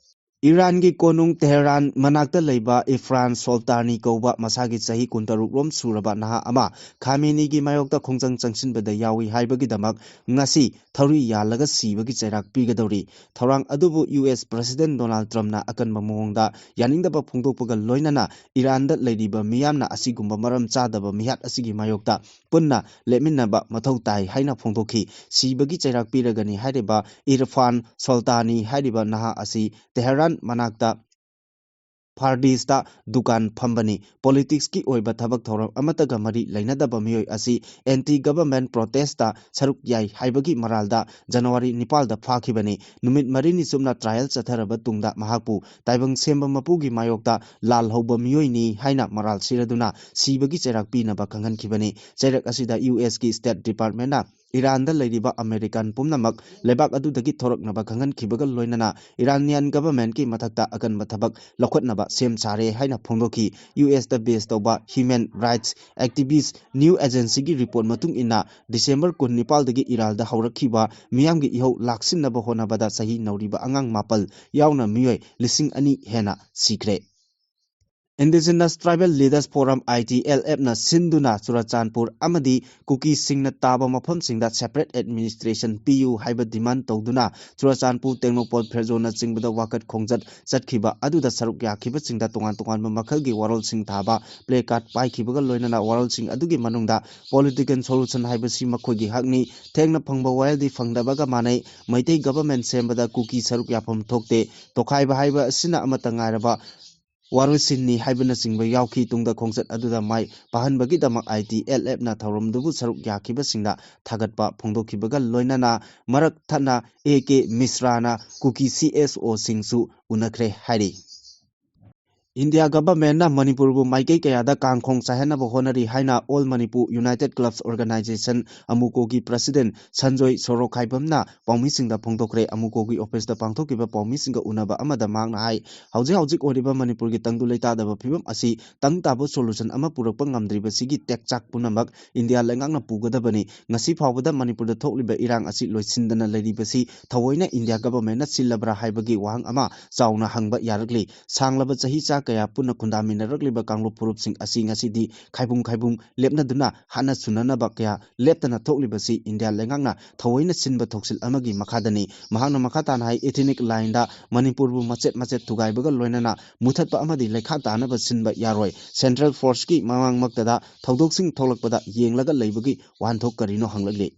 ꯏꯔꯥꯟꯒꯤ ꯀꯣꯅꯨꯡ ꯇꯦꯍꯔꯥꯟ ꯃꯅꯥꯛꯇ ꯂꯩꯕ ꯏꯐ꯭ꯔꯥꯟ ꯁꯣꯜꯇꯥꯅꯤ ꯀꯧꯕ ꯃꯁꯥꯒꯤ ꯆꯍꯤ ꯀꯨꯟꯇꯔꯨꯛ ꯔꯣꯝ ꯁꯨꯔꯕ ꯅꯍꯥ ꯑꯃ ꯈꯥꯃꯦꯅꯤꯒꯤ ꯃꯥꯌꯣꯛꯇ ꯈꯣꯡꯖꯪ ꯆꯪꯁꯤꯟꯕꯗ ꯌꯥꯎꯏ ꯍꯥꯏꯕꯒꯤꯗꯃꯛ ꯉꯁꯤ ꯊꯧꯔꯤ ꯌꯥꯜꯂꯒ ꯁꯤꯕꯒꯤ ꯆꯩꯔꯥꯛ ꯄꯤꯒꯗꯧꯔꯤ꯫ ꯊꯧꯔꯥꯡ ꯑꯗꯨꯕꯨ US President Donald Trumpꯅ ꯑꯀꯟꯕ ꯃꯑꯣꯡꯗ ꯌꯥꯅꯤꯡꯗꯕ ꯐꯣꯡꯗꯣꯛꯄꯒ ꯂꯣꯏꯅꯅ ꯏꯔꯥꯟꯗ ꯂꯩꯔꯤꯕ ꯃꯤꯌꯥꯝꯅ ꯑꯁꯤꯒꯨꯝꯕ ꯃꯔꯝ ꯆꯥꯗꯕ ꯃꯤꯍꯥꯠ ꯑꯁꯤꯒꯤ ꯃꯥꯌꯣꯛꯇ ꯄꯨꯟꯅ ꯂꯦꯞꯃꯤꯟꯅꯕ ꯃꯊꯧ ꯇꯥꯏ ꯍꯥꯏꯅ ꯐꯣꯡꯗꯣꯛꯈꯤ꯫ ꯁꯤꯕꯒꯤ ꯆꯩꯔꯥꯛ ꯄꯤꯔꯒꯅꯤ ꯍꯥꯏꯔꯤꯕ ꯏꯔꯐꯥꯟ ꯁꯣꯜꯇꯥꯅꯤ ꯍꯥꯏꯔꯤꯕ ꯅꯍꯥ ꯑꯁꯤ ꯇꯦꯍꯔꯥꯟ ꯃꯅꯥꯛꯇ ꯐꯥꯔꯗꯤꯁꯇ ꯗꯨꯀꯥꯟ ꯐꯝꯕꯅꯤ꯫ ꯄꯣꯂꯤꯇꯤꯛꯁꯀꯤ ꯑꯣꯏꯕ ꯊꯕꯛ ꯊꯧꯔꯝ ꯑꯃꯠꯇꯒ ꯃꯔꯤ ꯂꯩꯅꯗꯕ ꯃꯤꯑꯣꯏ ꯑꯁꯤ ꯑꯦꯟꯇꯤ ꯒꯚꯔꯟꯃꯦꯟꯠ ꯄ꯭ꯔꯣꯇꯦꯁꯇ ꯁꯔꯨꯛ ꯌꯥꯏ ꯍꯥꯏꯕꯒꯤ ꯃꯔꯥꯜꯗ ꯖꯅꯋꯥꯔꯤ ꯅꯤꯄꯥꯜꯗ ꯐꯥꯈꯤꯕꯅꯤ꯫ ꯅꯨꯃꯤꯠ ꯃꯔꯤꯅꯤ ꯆꯨꯞꯅ ꯇ꯭ꯔꯥꯏꯌꯦꯜ ꯆꯠꯊꯔꯕ ꯇꯨꯡꯗ ꯃꯍꯥꯛꯄꯨ ꯇꯥꯏꯕꯪ ꯁꯦꯝꯕ ꯃꯄꯨꯒꯤ ꯃꯥꯌꯣꯛꯇ ꯂꯥꯜꯍꯧꯕ ꯃꯤꯑꯣꯏꯅꯤ ꯍꯥꯏꯅ ꯃꯔꯥꯜ ꯁꯤꯔꯗꯨꯅ ꯁꯤꯕꯒꯤ ꯆꯩꯔꯥꯛ ꯄꯤꯅꯕ ꯈꯪꯍꯟꯈꯤꯕꯅꯤ꯫ ꯆꯩꯔꯛ ꯑꯁꯤꯗ ꯌꯨ ꯑꯦꯁꯀꯤ ꯁ꯭ꯇꯦꯠ ꯗꯤꯄꯥꯔꯠꯃꯦꯟꯠꯅ ꯏꯔꯥꯟꯗ ꯂꯩꯔꯤꯕ ꯑꯃꯦꯔꯤꯀꯥꯟ ꯄꯨꯝꯅꯃꯛ ꯂꯩꯕꯥꯛ ꯑꯗꯨꯗꯒꯤ ꯊꯣꯔꯛꯅꯕ ꯈꯪꯍꯟꯈꯤꯕꯒ ꯂꯣꯏꯅꯅ ꯏꯔꯥꯅꯤꯌꯥꯟ ꯒꯚꯔꯟꯃꯦꯟꯠꯀꯤ ꯃꯊꯛꯇ ꯑꯀꯟꯕ ꯊꯕꯛ ꯂꯧꯈꯠꯅꯕ ꯁꯦꯝ ꯁꯥꯔꯦ ꯍꯥꯏꯅ ꯐꯣꯡꯗꯣꯛꯈꯤ꯫ ꯌꯨ ꯑꯦꯁꯇ ꯕꯦꯁ ꯇꯧꯕ ꯍ꯭ꯌꯨꯃꯦꯟ ꯔꯥꯏꯠꯁ ꯑꯦꯛꯇꯤꯚꯤꯁꯠ ꯅ꯭ꯌꯨ ꯑꯦꯖꯦꯟꯁꯤꯒꯤ ꯔꯤꯄꯣꯔꯠ ꯃꯇꯨꯡ ꯏꯟꯅ, ꯗꯤꯁꯦꯝꯕꯔ ꯀꯨꯟ ꯅꯤꯄꯥꯜꯗꯒꯤ ꯏꯔꯥꯜꯗ ꯍꯧꯔꯛꯈꯤꯕ ꯃꯤꯌꯥꯝꯒꯤ ꯏꯍꯧ ꯂꯥꯛꯁꯤꯟꯅꯕ ꯍꯣꯠꯅꯕꯗ ꯆꯍꯤ ꯅꯧꯔꯤꯕ ꯑꯉꯥꯡ ꯃꯥꯄꯜ ꯌꯥꯎꯅ ꯃꯤꯑꯣꯏ ꯂꯤꯁꯤꯡ ꯑꯅꯤ ꯍꯦꯟꯅ ꯁꯤꯈ꯭ꯔꯦ꯫ Indigenous Tribal Leaders Forum, I T L F ꯅ ꯁꯤꯟꯗꯨꯅ ꯆꯨꯔꯆꯥꯟꯄꯨꯔ ꯑꯃꯗꯤ ꯀꯨꯀꯤꯁꯤꯡꯅ ꯇꯥꯕ ꯃꯐꯝꯁꯤꯡꯗ separate administration ꯄꯤꯌꯨ ꯍꯥꯏꯕ demand ꯇꯧꯗꯨꯅ ꯆꯨꯔꯆꯥꯟꯄꯨꯔ, ꯇꯦꯡꯅꯧꯄꯜ, ꯐꯦꯔꯖꯣꯅꯆꯤꯡꯕꯗ ꯋꯥꯀꯠ ꯈꯣꯡꯆꯠ ꯆꯠꯈꯤꯕ ꯑꯗꯨꯗ ꯁꯔꯨꯛ ꯌꯥꯈꯤꯕꯁꯤꯡꯗ ꯇꯣꯉꯥꯟ ꯇꯣꯉꯥꯟꯕ ꯃꯈꯜꯒꯤ ꯋꯥꯔꯣꯜꯁꯤꯡ ꯊꯥꯕ placard ꯄꯥꯏꯈꯤꯕꯒ ꯂꯣꯏꯅꯅ ꯋꯥꯔꯣꯜꯁꯤꯡ ꯑꯗꯨꯒꯤ ꯃꯅꯨꯡꯗ political solution ꯍꯥꯏꯕꯁꯤ ꯃꯈꯣꯏꯒꯤ ꯍꯛꯅꯤ, ꯊꯦꯡꯅ ꯐꯪꯕ ꯋꯥꯌꯦꯜꯗꯤ ꯐꯪꯗꯕꯒ ꯃꯥꯟꯅꯩ, ꯃꯩꯇꯩ ꯒꯚꯔꯟꯃꯦꯟꯠ ꯁꯦꯝꯕꯗ ꯀꯨꯀꯤ ꯁꯔꯨꯛ ꯌꯥꯐꯝ ꯊꯣꯛꯇꯦ, ꯇꯣꯈꯥꯏꯕ ꯍꯥꯏꯕ ꯑꯁꯤꯅ ꯑꯃꯠꯇ ꯉꯥꯏꯔꯕ ꯋꯥꯔꯣꯏꯁꯤꯟꯅꯤ ꯍꯥꯏꯕꯅꯆꯤꯡꯕ ꯌꯥꯎꯈꯤ꯫ ꯇꯨꯡꯗ ꯈꯣꯡꯆꯠ ꯑꯗꯨꯗ ꯃꯥꯏ ꯄꯥꯛꯍꯟꯕꯒꯤꯗꯃꯛ I T L F ꯅ ꯊꯧꯔꯝꯗꯨꯕꯨ ꯁꯔꯨꯛ ꯌꯥꯈꯤꯕꯁꯤꯡꯗ ꯊꯥꯒꯠꯄ ꯐꯣꯡꯗꯣꯛꯈꯤꯕꯒ ꯂꯣꯏꯅꯅ ꯃꯔꯛ ꯊꯠꯅ A K ꯃꯤꯁ꯭ꯔꯥꯅ Kuki C S O ꯁꯤꯡꯁꯨ ꯎꯅꯈ꯭ꯔꯦ ꯍꯥꯏꯔꯤ꯫ ꯏꯟꯗꯤꯌꯥ ꯒꯚꯔꯟꯃꯦꯟꯠꯅ ꯃꯅꯤꯄꯨꯔꯕꯨ ꯃꯥꯏꯀꯩ ꯀꯌꯥꯗ ꯀꯥꯡꯈꯣꯡ ꯆꯥꯏꯍꯟꯅꯕ ꯍꯣꯠꯅꯔꯤ ꯍꯥꯏꯅ All Manipur United Clubs Organisation, ꯑꯃꯨꯀꯣꯒꯤ ꯄ꯭ꯔꯁꯤꯗꯦꯟꯠ ꯁꯟꯖꯣꯏ ꯁꯣꯔꯣꯈꯥꯏꯕꯝꯅ ꯄꯥꯎꯃꯤꯁꯤꯡꯗ ꯐꯣꯡꯗꯣꯛꯈ꯭ꯔꯦ꯫ ꯑꯃꯨꯀꯣꯒꯤ ꯑꯣꯐꯤꯁꯇ ꯄꯥꯡꯊꯣꯛꯈꯤꯕ ꯄꯥꯎꯃꯤꯁꯤꯡꯒ ꯎꯅꯕ ꯑꯃꯗ ꯃꯍꯥꯛꯅ ꯍꯥꯏ, ꯍꯧꯖꯤꯛ ꯍꯧꯖꯤꯛ ꯑꯣꯏꯔꯤꯕ ꯃꯅꯤꯄꯨꯔꯒꯤ ꯇꯪꯗꯨ ꯂꯩꯇꯥꯗꯕ ꯐꯤꯕꯝ ꯑꯁꯤ ꯇꯪ ꯇꯥꯕ solution ꯑꯃ ꯄꯨꯔꯛꯄ ꯉꯝꯗ꯭ꯔꯤꯕꯁꯤꯒꯤ ꯇꯦꯛꯆꯥꯛ ꯄꯨꯝꯅꯃꯛ ꯏꯟꯗꯤꯌꯥ ꯂꯩꯉꯥꯛꯅ ꯄꯨꯒꯗꯕꯅꯤ꯫ ꯉꯁꯤ ꯐꯥꯎꯕꯗ ꯃꯅꯤꯄꯨꯔꯗ ꯊꯣꯛꯂꯤꯕ ꯏꯔꯥꯡ ꯑꯁꯤ ꯂꯣꯏꯁꯤꯟꯗꯅ ꯂꯩꯔꯤꯕꯁꯤ ꯊꯑꯣꯏꯅ ꯏꯟꯗꯤꯌꯥ ꯒꯚꯔꯟꯃꯦꯟꯠꯅ ꯁꯤꯜꯂꯕ꯭ꯔꯥ ꯍꯥꯏꯕꯒꯤ ꯋꯥꯍꯪ ꯑꯃ ꯆꯥꯎꯅ ꯍꯪꯕ ꯌꯥꯔꯛꯂꯤ꯫ ꯁꯥꯡꯂꯕ ꯆꯍꯤ ꯆꯥ ꯀꯌꯥ ꯄꯨꯟꯅ ꯈꯨꯟꯗꯥꯃꯤꯟꯅꯔꯛꯂꯤꯕ ꯀꯥꯡꯂꯨꯞ ꯐꯨꯔꯨꯞꯁꯤꯡ ꯑꯁꯤ ꯉꯁꯤꯗꯤ ꯈꯥꯏꯕꯨꯡ ꯈꯥꯏꯕꯨꯡ ꯂꯦꯞꯅꯗꯨꯅ ꯍꯥꯠꯅ ꯁꯨꯅꯅꯕ ꯀꯌꯥ ꯂꯦꯞꯇꯅ ꯊꯣꯛꯂꯤꯕꯁꯤ ꯏꯟꯗꯤꯌꯥ ꯂꯩꯉꯥꯛꯅ ꯊꯑꯣꯏꯅ ꯁꯤꯟꯕ ꯊꯣꯛꯁꯤꯜ ꯑꯃꯒꯤ ꯃꯈꯥꯗꯅꯤ꯫ ꯃꯍꯥꯛꯅ ꯃꯈꯥ ꯇꯥꯅ ꯍꯥꯏ, ethnic line ꯗ ꯃꯅꯤꯄꯨꯔꯕꯨ ꯃꯆꯦꯠ ꯃꯆꯦꯠ ꯊꯨꯒꯥꯏꯕꯒ ꯂꯣꯏꯅꯅ ꯃꯨꯊꯠꯄ ꯑꯃꯗꯤ ꯂꯩꯈꯥ ꯇꯥꯅꯕ ꯁꯤꯟꯕ ꯌꯥꯔꯣꯏ꯫ Central force ꯀꯤ ꯃꯃꯥꯡꯃꯛꯇꯗ ꯊꯧꯗꯣꯛꯁꯤꯡ ꯊꯣꯛꯂꯛꯄꯗ ꯌꯦꯡꯂꯒ ꯂꯩꯕꯒꯤ ꯋꯥꯍꯟꯊꯣꯛ ꯀꯔꯤꯅꯣ ꯍꯪꯂꯛꯂꯤ꯫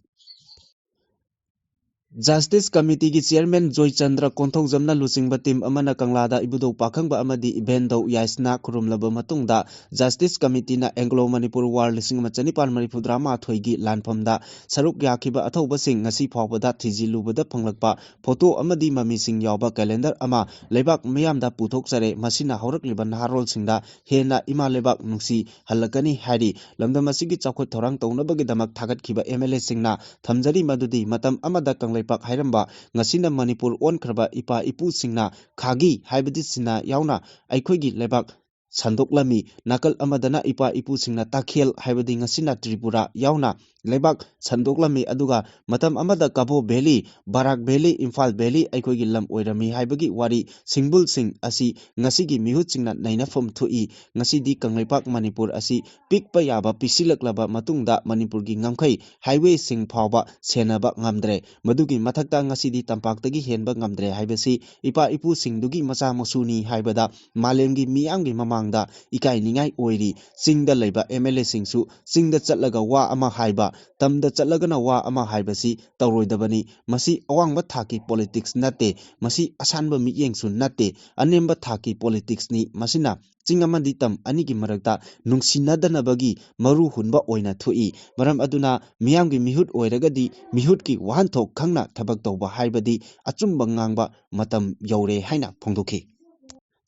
Justice Committee ꯒꯤ Chairman ꯖꯣꯏꯆꯟꯗ꯭ꯔ ꯀꯣꯟꯊꯧꯖꯝꯅ ꯂꯨꯆꯤꯡꯕ team ꯑꯃꯅ ꯀꯪꯂꯥꯗ ꯏꯕꯨꯙꯧ ꯄꯥꯈꯪꯕ ꯑꯃꯗꯤ ꯏꯕꯦꯟꯗꯧ ꯌꯥꯏꯁꯅꯥ ꯈꯨꯔꯨꯝꯂꯕ ꯃꯇꯨꯡꯗ, Justice Committee ꯅ Anglo Manipur War ꯂꯤꯁꯤꯡ ꯑꯃ ꯆꯅꯤꯄꯥꯟ ꯃꯔꯤꯐꯨꯇꯔꯥ ꯃꯥꯊꯣꯏꯒꯤ ꯂꯥꯟꯐꯝꯗ ꯁꯔꯨꯛ ꯌꯥꯈꯤꯕ ꯑꯊꯧꯕꯁꯤꯡ ꯉꯁꯤ ꯐꯥꯎꯕꯗ ꯊꯤꯖꯤꯜꯂꯨꯕꯗ ꯐꯪꯂꯛꯄ photo ꯑꯃꯗꯤ ꯃꯃꯤꯁꯤꯡ ꯌꯥꯎꯕ calendar ꯑꯃ ꯂꯩꯕꯥꯛ ꯃꯤꯌꯥꯝꯗ ꯄꯨꯊꯣꯛꯆꯔꯦ꯫ ꯃꯁꯤꯅ ꯍꯧꯔꯛꯂꯤꯕ ꯅꯍꯥꯔꯣꯜꯁꯤꯡꯗ ꯍꯦꯟꯅ ꯏꯃꯥ ꯂꯩꯕꯥꯛ ꯅꯨꯡꯁꯤ ꯍꯜꯂꯛꯀꯅꯤ ꯍꯥꯏꯔꯤ꯫ ꯂꯝꯗꯝ ꯑꯁꯤꯒꯤ ꯆꯥꯎꯈꯠ ꯊꯧꯔꯥꯡ ꯇꯧꯅꯕꯒꯤꯗꯃꯛ ꯊꯥꯒꯠꯈꯤꯕ MLA ꯁꯤꯡꯅ ꯊꯝꯖꯔꯤ ꯃꯗꯨꯗꯤ ꯃꯇꯝ ꯑꯃꯗ ꯀꯪꯂꯩꯄꯥꯛ ꯍꯥꯏꯔꯝꯕ, ꯉꯁꯤꯅ ꯃꯅꯤꯄꯨꯔ ꯑꯣꯟꯈ꯭ꯔꯕ ꯏꯄꯥ ꯏꯄꯨꯁꯤꯡꯅ ꯈꯥꯒꯤ ꯍꯥꯏꯕꯗꯤ ꯁꯤꯅ ꯌꯥꯎꯅ ꯑꯩꯈꯣꯏꯒꯤ ꯂꯩꯕꯥꯛ ꯁꯟꯗꯣꯛꯂꯝꯃꯤ꯫ ꯅꯥꯀꯜ ꯑꯃꯗꯅ ꯏꯄꯥ ꯏꯄꯨꯁꯤꯡꯅ ꯇꯥꯈꯦꯜ ꯍꯥꯏꯕꯗꯤ ꯉꯁꯤꯅ ꯇ꯭ꯔꯤꯄꯨꯔꯥ ꯌꯥꯎꯅ ꯂꯩꯕꯥꯛ ꯁꯟꯗꯣꯛꯂꯝꯃꯤ꯫ ꯑꯗꯨꯒ ꯃꯇꯝ ꯑꯃꯗ ꯀꯕꯣ valley, ꯕꯔꯥꯛ valley, ꯏꯝꯐꯥꯜ valley ꯑꯩꯈꯣꯏꯒꯤ ꯂꯝ ꯑꯣꯏꯔꯝꯃꯤ ꯍꯥꯏꯕꯒꯤ ꯋꯥꯔꯤ ꯁꯤꯡꯕꯨꯜꯁꯤꯡ ꯑꯁꯤ ꯉꯁꯤꯒꯤ ꯃꯤꯍꯨꯠꯁꯤꯡꯅ ꯅꯩꯅꯐꯝ ꯊꯣꯛꯏ꯫ ꯉꯁꯤꯗꯤ ꯀꯪꯂꯩꯄꯥꯛ ꯃꯅꯤꯄꯨꯔ ꯑꯁꯤ ꯄꯤꯛꯄ ꯌꯥꯕ ꯄꯤꯁꯤꯜꯂꯛꯂꯕ ꯃꯇꯨꯡꯗ ꯃꯅꯤꯄꯨꯔꯒꯤ ꯉꯝꯈꯩ highway ꯁꯤꯡ ꯐꯥꯎꯕ ꯁꯦꯟꯅꯕ ꯉꯝꯗ꯭ꯔꯦ꯫ ꯃꯗꯨꯒꯤ ꯃꯊꯛꯇ ꯉꯁꯤꯗꯤ ꯇꯝꯄꯥꯛꯇꯒꯤ ꯍꯦꯟꯕ ꯉꯝꯗ꯭ꯔꯦ ꯍꯥꯏꯕꯁꯤ ꯏꯄꯥ ꯏꯄꯨꯁꯤꯡꯗꯨꯒꯤ ꯃꯆꯥ ꯃꯁꯨꯅꯤ ꯍꯥꯏꯕꯗ ꯃꯥꯂꯦꯝꯒꯤ ꯃꯤꯌꯥꯝꯒꯤ ꯃꯃꯥꯡꯗ ꯏꯀꯥꯏꯅꯤꯡꯉꯥꯏ ꯑꯣꯏꯔꯤ꯫ ꯆꯤꯡꯗ ꯂꯩꯕ MLA ꯁꯤꯡꯁꯨ ꯆꯤꯡꯗ ꯆꯠꯂꯒ ꯋꯥ ꯑꯃ ꯍꯥꯏꯕ, ꯇꯝꯗ ꯆꯠꯂꯒꯅ ꯋꯥ ꯑꯃ ꯍꯥꯏꯕꯁꯤ ꯇꯧꯔꯣꯏꯗꯕꯅꯤ꯫ ꯃꯁꯤ ꯑꯋꯥꯡꯕ ꯊꯥꯛꯀꯤ politics ꯅꯠꯇꯦ, ꯃꯁꯤ ꯑꯁꯥꯟꯕ ꯃꯤꯠꯌꯦꯡꯁꯨ ꯅꯠꯇꯦ꯫ ꯑꯅꯦꯝꯕ ꯊꯥꯛꯀꯤ politics ꯅꯤ꯫ ꯃꯁꯤꯅ ꯆꯤꯡ ꯑꯃꯗꯤ ꯇꯝ ꯑꯅꯤꯒꯤ ꯃꯔꯛꯇ ꯅꯨꯡꯁꯤꯅꯗꯅꯕꯒꯤ ꯃꯔꯨ ꯍꯨꯟꯕ ꯑꯣꯏꯅ ꯊꯣꯛꯏ꯫ ꯃꯔꯝ ꯑꯗꯨꯅ ꯃꯤꯌꯥꯝꯒꯤ ꯃꯤꯍꯨꯠ ꯑꯣꯏꯔꯒꯗꯤ ꯃꯤꯍꯨꯠꯀꯤ ꯋꯥꯍꯟꯊꯣꯛ ꯈꯪꯅ ꯊꯕꯛ ꯇꯧꯕ ꯍꯥꯏꯕꯗꯤ ꯑꯆꯨꯝꯕ ꯉꯥꯡꯕ ꯃꯇꯝ ꯌꯧꯔꯦ ꯍꯥꯏꯅ ꯐꯣꯡꯗꯣꯛꯈꯤ꯫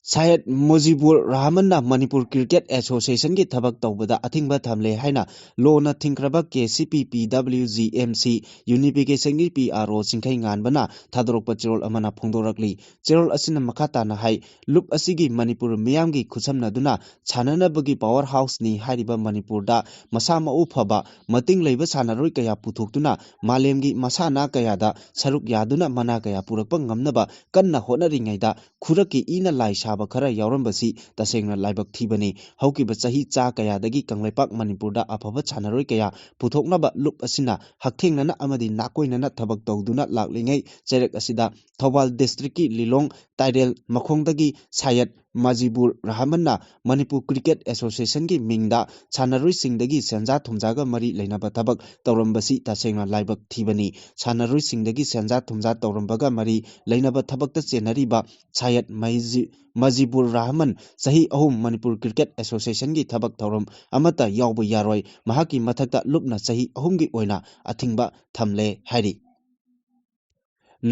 ꯁꯌꯦꯗ ꯃꯨꯖꯤꯕꯨꯔ ꯔꯍꯃꯟꯅ ꯃꯅꯤꯄꯨꯔ Cricket Association ꯒꯤ ꯊꯕꯛ ꯇꯧꯕꯗ ꯑꯊꯤꯡꯕ ꯊꯝꯂꯦ ꯍꯥꯏꯅ ꯂꯣꯅ ꯊꯤꯡꯈ꯭ꯔꯕ KCP PWG MC Unification ꯒꯤ PRO ꯆꯤꯡꯈꯩ ꯉꯥꯟꯕꯅ ꯊꯥꯗꯣꯔꯛꯄ ꯆꯦꯔꯣꯜ ꯑꯃꯅ ꯐꯣꯡꯗꯣꯔꯛꯂꯤ꯫ ꯆꯦꯔꯣꯜ ꯑꯁꯤꯅ ꯃꯈꯥ ꯇꯥꯅ ꯍꯥꯏ, ꯂꯨꯞ ꯑꯁꯤꯒꯤ ꯃꯅꯤꯄꯨꯔ ꯃꯤꯌꯥꯝꯒꯤ ꯈꯨꯠꯁꯝꯅꯗꯨꯅ ꯁꯥꯟꯅꯅꯕꯒꯤ power house ꯅꯤ ꯍꯥꯏꯔꯤꯕ ꯃꯅꯤꯄꯨꯔꯗ ꯃꯁꯥ ꯃꯎ ꯐꯕ, ꯃꯇꯤꯡ ꯂꯩꯕ ꯁꯥꯟꯅꯔꯣꯏ ꯀꯌꯥ ꯄꯨꯊꯣꯛꯇꯨꯅ ꯃꯥꯂꯦꯝꯒꯤ ꯃꯁꯥꯟꯅ ꯀꯌꯥꯗ ꯁꯔꯨꯛ ꯌꯥꯗꯨꯅ ꯃꯅꯥ ꯀꯌꯥ ꯄꯨꯔꯛꯄ ꯉꯝꯅꯕ ꯀꯟꯅ ꯍꯣꯠꯅꯔꯤꯉꯩꯗ ꯈꯨꯔꯛꯀꯤ ꯏꯅ ꯂꯥꯏ ꯁꯥꯕ ꯈꯔ ꯌꯥꯎꯔꯝꯕꯁꯤ ꯇꯁꯦꯡꯅ ꯂꯥꯏꯕꯛ ꯊꯤꯕꯅꯤ꯫ ꯍꯧꯈꯤꯕ ꯆꯍꯤ ꯆꯥ ꯀꯌꯥꯗꯒꯤ ꯀꯪꯂꯩꯄꯥꯛ ꯃꯅꯤꯄꯨꯔꯗ ꯑꯐꯕ ꯁꯥꯟꯅꯔꯣꯏ ꯀꯌꯥ ꯄꯨꯊꯣꯛꯅꯕ ꯂꯨꯞ ꯑꯁꯤꯅ ꯍꯛꯊꯦꯡꯅꯅ ꯑꯃꯗꯤ ꯅꯥꯀꯣꯏꯅꯅ ꯊꯕꯛ ꯇꯧꯗꯨꯅ ꯂꯥꯛꯂꯤꯉꯩ ꯆꯩꯔꯛ ꯑꯁꯤꯗ ꯊꯧꯕꯥꯜ district ꯀꯤ ꯂꯤꯂꯣꯡ ꯇꯥꯏꯔꯦꯜ ꯃꯈꯣꯡꯗꯒꯤ ꯁꯥꯌꯠ ꯃꯖꯤꯕꯨꯔ ꯔꯍꯃꯟꯅ ꯃꯅꯤꯄꯨꯔ ꯀ꯭ꯔꯤꯀꯦꯠ ꯑꯦꯁꯣꯁꯤꯌꯦꯁꯟꯒꯤ ꯃꯤꯡꯗ ꯁꯥꯟꯅꯔꯣꯏꯁꯤꯡꯗꯒꯤ ꯁꯦꯟꯖꯥ ꯊꯨꯝꯖꯥꯒ ꯃꯔꯤ ꯂꯩꯅꯕ ꯊꯕꯛ ꯇꯧꯔꯝꯕꯁꯤ ꯇꯁꯦꯡꯅ ꯂꯥꯏꯕꯛ ꯊꯤꯕꯅꯤ꯫ ꯁꯥꯟꯅꯔꯣꯏꯁꯤꯡꯗꯒꯤ ꯁꯦꯟꯖꯥ ꯊꯨꯝꯖꯥ ꯇꯧꯔꯝꯕꯒ ꯃꯔꯤ ꯂꯩꯅꯕ ꯊꯕꯛꯇ ꯆꯦꯟꯅꯔꯤꯕ ꯁꯥꯌꯠ ꯃꯩꯖꯤ-, ꯃꯖꯤꯕꯨꯔ ꯔꯍꯃꯟ ꯆꯍꯤ ꯑꯍꯨꯝ ꯃꯅꯤꯄꯨꯔ ꯀ꯭ꯔꯤꯀꯦꯠ ꯑꯦꯁꯣꯁꯤꯌꯦꯁꯟꯒꯤ ꯊꯕꯛ ꯊꯧꯔꯝ ꯑꯃꯠꯇ ꯌꯥꯎꯕ ꯌꯥꯔꯣꯏ꯫ ꯃꯍꯥꯛꯀꯤ ꯃꯊꯛꯇ ꯂꯨꯞꯅ ꯆꯍꯤ ꯑꯍꯨꯝꯒꯤ ꯑꯣꯏꯅ ꯑꯊꯤꯡꯕ ꯊꯝꯂꯦ ꯍꯥꯏꯔꯤ꯫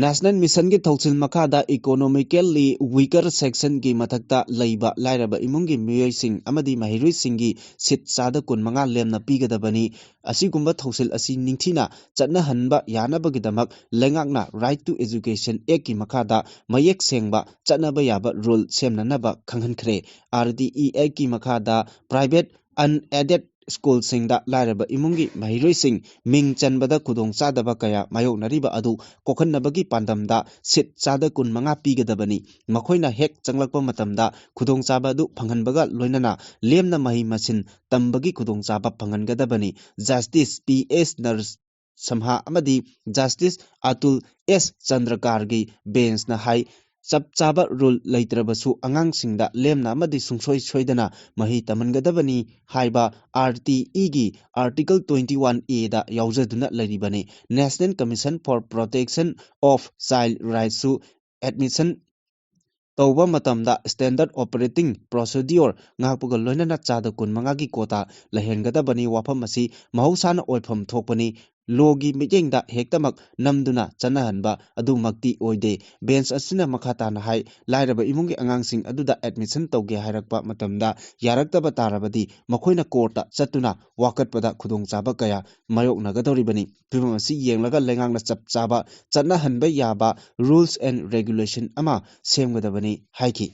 ꯅꯦꯁꯅꯦꯜ ꯃꯤꯁꯟꯒꯤ ꯊꯧꯁꯤꯜ ꯃꯈꯥꯗ economically weaker sectionꯒꯤ ꯃꯊꯛꯇ ꯂꯩꯕ ꯂꯥꯏꯔꯕ ꯏꯃꯨꯡꯒꯤ ꯃꯤꯑꯣꯏꯁꯤꯡ ꯑꯃꯗꯤ ꯃꯍꯩꯔꯣꯏꯁꯤꯡꯒꯤ ꯁꯤꯠ ꯆꯥꯗ ꯀꯨꯟꯃꯉꯥ ꯂꯦꯝꯅ ꯄꯤꯒꯗꯕꯅꯤ꯫ ꯑꯁꯤꯒꯨꯝꯕ ꯊꯧꯁꯤꯜ ꯑꯁꯤ ꯅꯤꯡꯊꯤꯅ ꯆꯠꯅꯍꯟꯕ ꯌꯥꯅꯕꯒꯤꯗꯃꯛ ꯂꯩꯉꯥꯛꯅ Right to Education Actꯀꯤ ꯃꯈꯥꯗ ꯃꯌꯦꯛ ꯁꯦꯡꯕ ꯆꯠꯅꯕ ꯌꯥꯕ rule ꯁꯦꯝꯅꯅꯕ ꯈꯪꯍꯟꯈ꯭ꯔꯦ꯫ RTE Actꯀꯤ ꯃꯈꯥꯗ private unaided schoolꯁꯤꯡꯗ ꯂꯥꯏꯔꯕ ꯏꯃꯨꯡꯒꯤ ꯃꯍꯩꯔꯣꯏꯁꯤꯡ ꯃꯤꯡ ꯆꯟꯕꯗ ꯈꯨꯗꯣꯡꯆꯥꯗꯕ ꯀꯌꯥ ꯃꯥꯌꯣꯛꯅꯔꯤꯕ ꯑꯗꯨ ꯀꯣꯛꯍꯟꯅꯕꯒꯤ ꯄꯥꯟꯗꯝꯗ ꯁꯤꯠ ꯆꯥꯗ ꯀꯨꯟꯃꯉꯥ ꯄꯤꯒꯗꯕꯅꯤ꯫ ꯃꯈꯣꯏꯅ ꯍꯦꯛ ꯆꯪꯂꯛꯄ ꯃꯇꯝꯗ ꯈꯨꯗꯣꯡꯆꯥꯕ ꯑꯗꯨ ꯐꯪꯍꯟꯕꯒ ꯂꯣꯏꯅꯅ ꯂꯦꯝꯅ ꯃꯍꯩ ꯃꯁꯤꯡ ꯇꯝꯕꯒꯤ ꯈꯨꯗꯣꯡꯆꯥꯕ ꯐꯪꯍꯟꯒꯗꯕꯅꯤ꯫ Justice P S ꯅꯔꯁ ꯁꯝꯍꯥ ꯑꯃꯗꯤ Justice ꯑꯇꯨꯜ S ꯆꯟꯗ꯭ꯔꯀꯥꯔꯒꯤ benchꯅ ꯍꯥꯏ, ꯆꯞ ꯆꯥꯕ rule ꯂꯩꯇ꯭ꯔꯕꯁꯨ ꯑꯉꯥꯡꯁꯤꯡꯗ ꯂꯦꯝꯅ ꯑꯃꯗꯤ ꯁꯨꯡꯁꯣꯏ ꯁꯣꯏꯗꯅ ꯃꯍꯩ ꯇꯝꯍꯟꯒꯗꯕꯅꯤ ꯍꯥꯏꯕ RTEꯒꯤ Article twenty one Aꯗ ꯌꯥꯎꯖꯗꯨꯅ ꯂꯩꯔꯤꯕꯅꯤ꯫ National Commission for Protection of Child Rightsꯁꯨ admission ꯇꯧꯕ ꯃꯇꯝꯗ standard operating procedure ꯉꯥꯛꯄꯒ ꯂꯣꯏꯅꯅ ꯆꯥꯗ ꯀꯨꯟꯃꯉꯥꯒꯤ quota ꯂꯩꯍꯟꯒꯗꯕꯅꯤ꯫ ꯋꯥꯐꯝ ꯑꯁꯤ ꯃꯍꯧꯁꯥꯅ ꯑꯣꯏꯐꯝ ꯊꯣꯛꯄꯅꯤ꯫ Lawꯒꯤ ꯃꯤꯠꯌꯦꯡꯗ ꯍꯦꯛꯇꯃꯛ ꯅꯝꯗꯨꯅ ꯆꯠꯅꯍꯟꯕ ꯑꯗꯨꯃꯛꯇꯤ ꯑꯣꯏꯗꯦ꯫ Bench ꯑꯁꯤꯅ ꯃꯈꯥ ꯇꯥꯅ ꯍꯥꯏ, ꯂꯥꯏꯔꯕ ꯏꯃꯨꯡꯒꯤ ꯑꯉꯥꯡꯁꯤꯡ ꯑꯗꯨꯗ admission ꯇꯧꯒꯦ ꯍꯥꯏꯔꯛꯄ ꯃꯇꯝꯗ ꯌꯥꯔꯛꯇꯕ ꯇꯥꯔꯕꯗꯤ ꯃꯈꯣꯏꯅ courtꯇ ꯆꯠꯇꯨꯅ ꯋꯥꯀꯠꯄꯗ ꯈꯨꯗꯣꯡꯆꯥꯕ ꯀꯌꯥ ꯃꯥꯌꯣꯛꯅꯒꯗꯧꯔꯤꯕꯅꯤ꯫ ꯐꯤꯚꯝ ꯑꯁꯤ ꯌꯦꯡꯂꯒ ꯂꯩꯉꯥꯛꯅ ꯆꯞ ꯆꯥꯕ ꯆꯠꯅꯍꯟꯕ ꯌꯥꯕ rules and regulation ꯑꯃ ꯁꯦꯝꯒꯗꯕꯅꯤ ꯍꯥꯏꯈꯤ꯫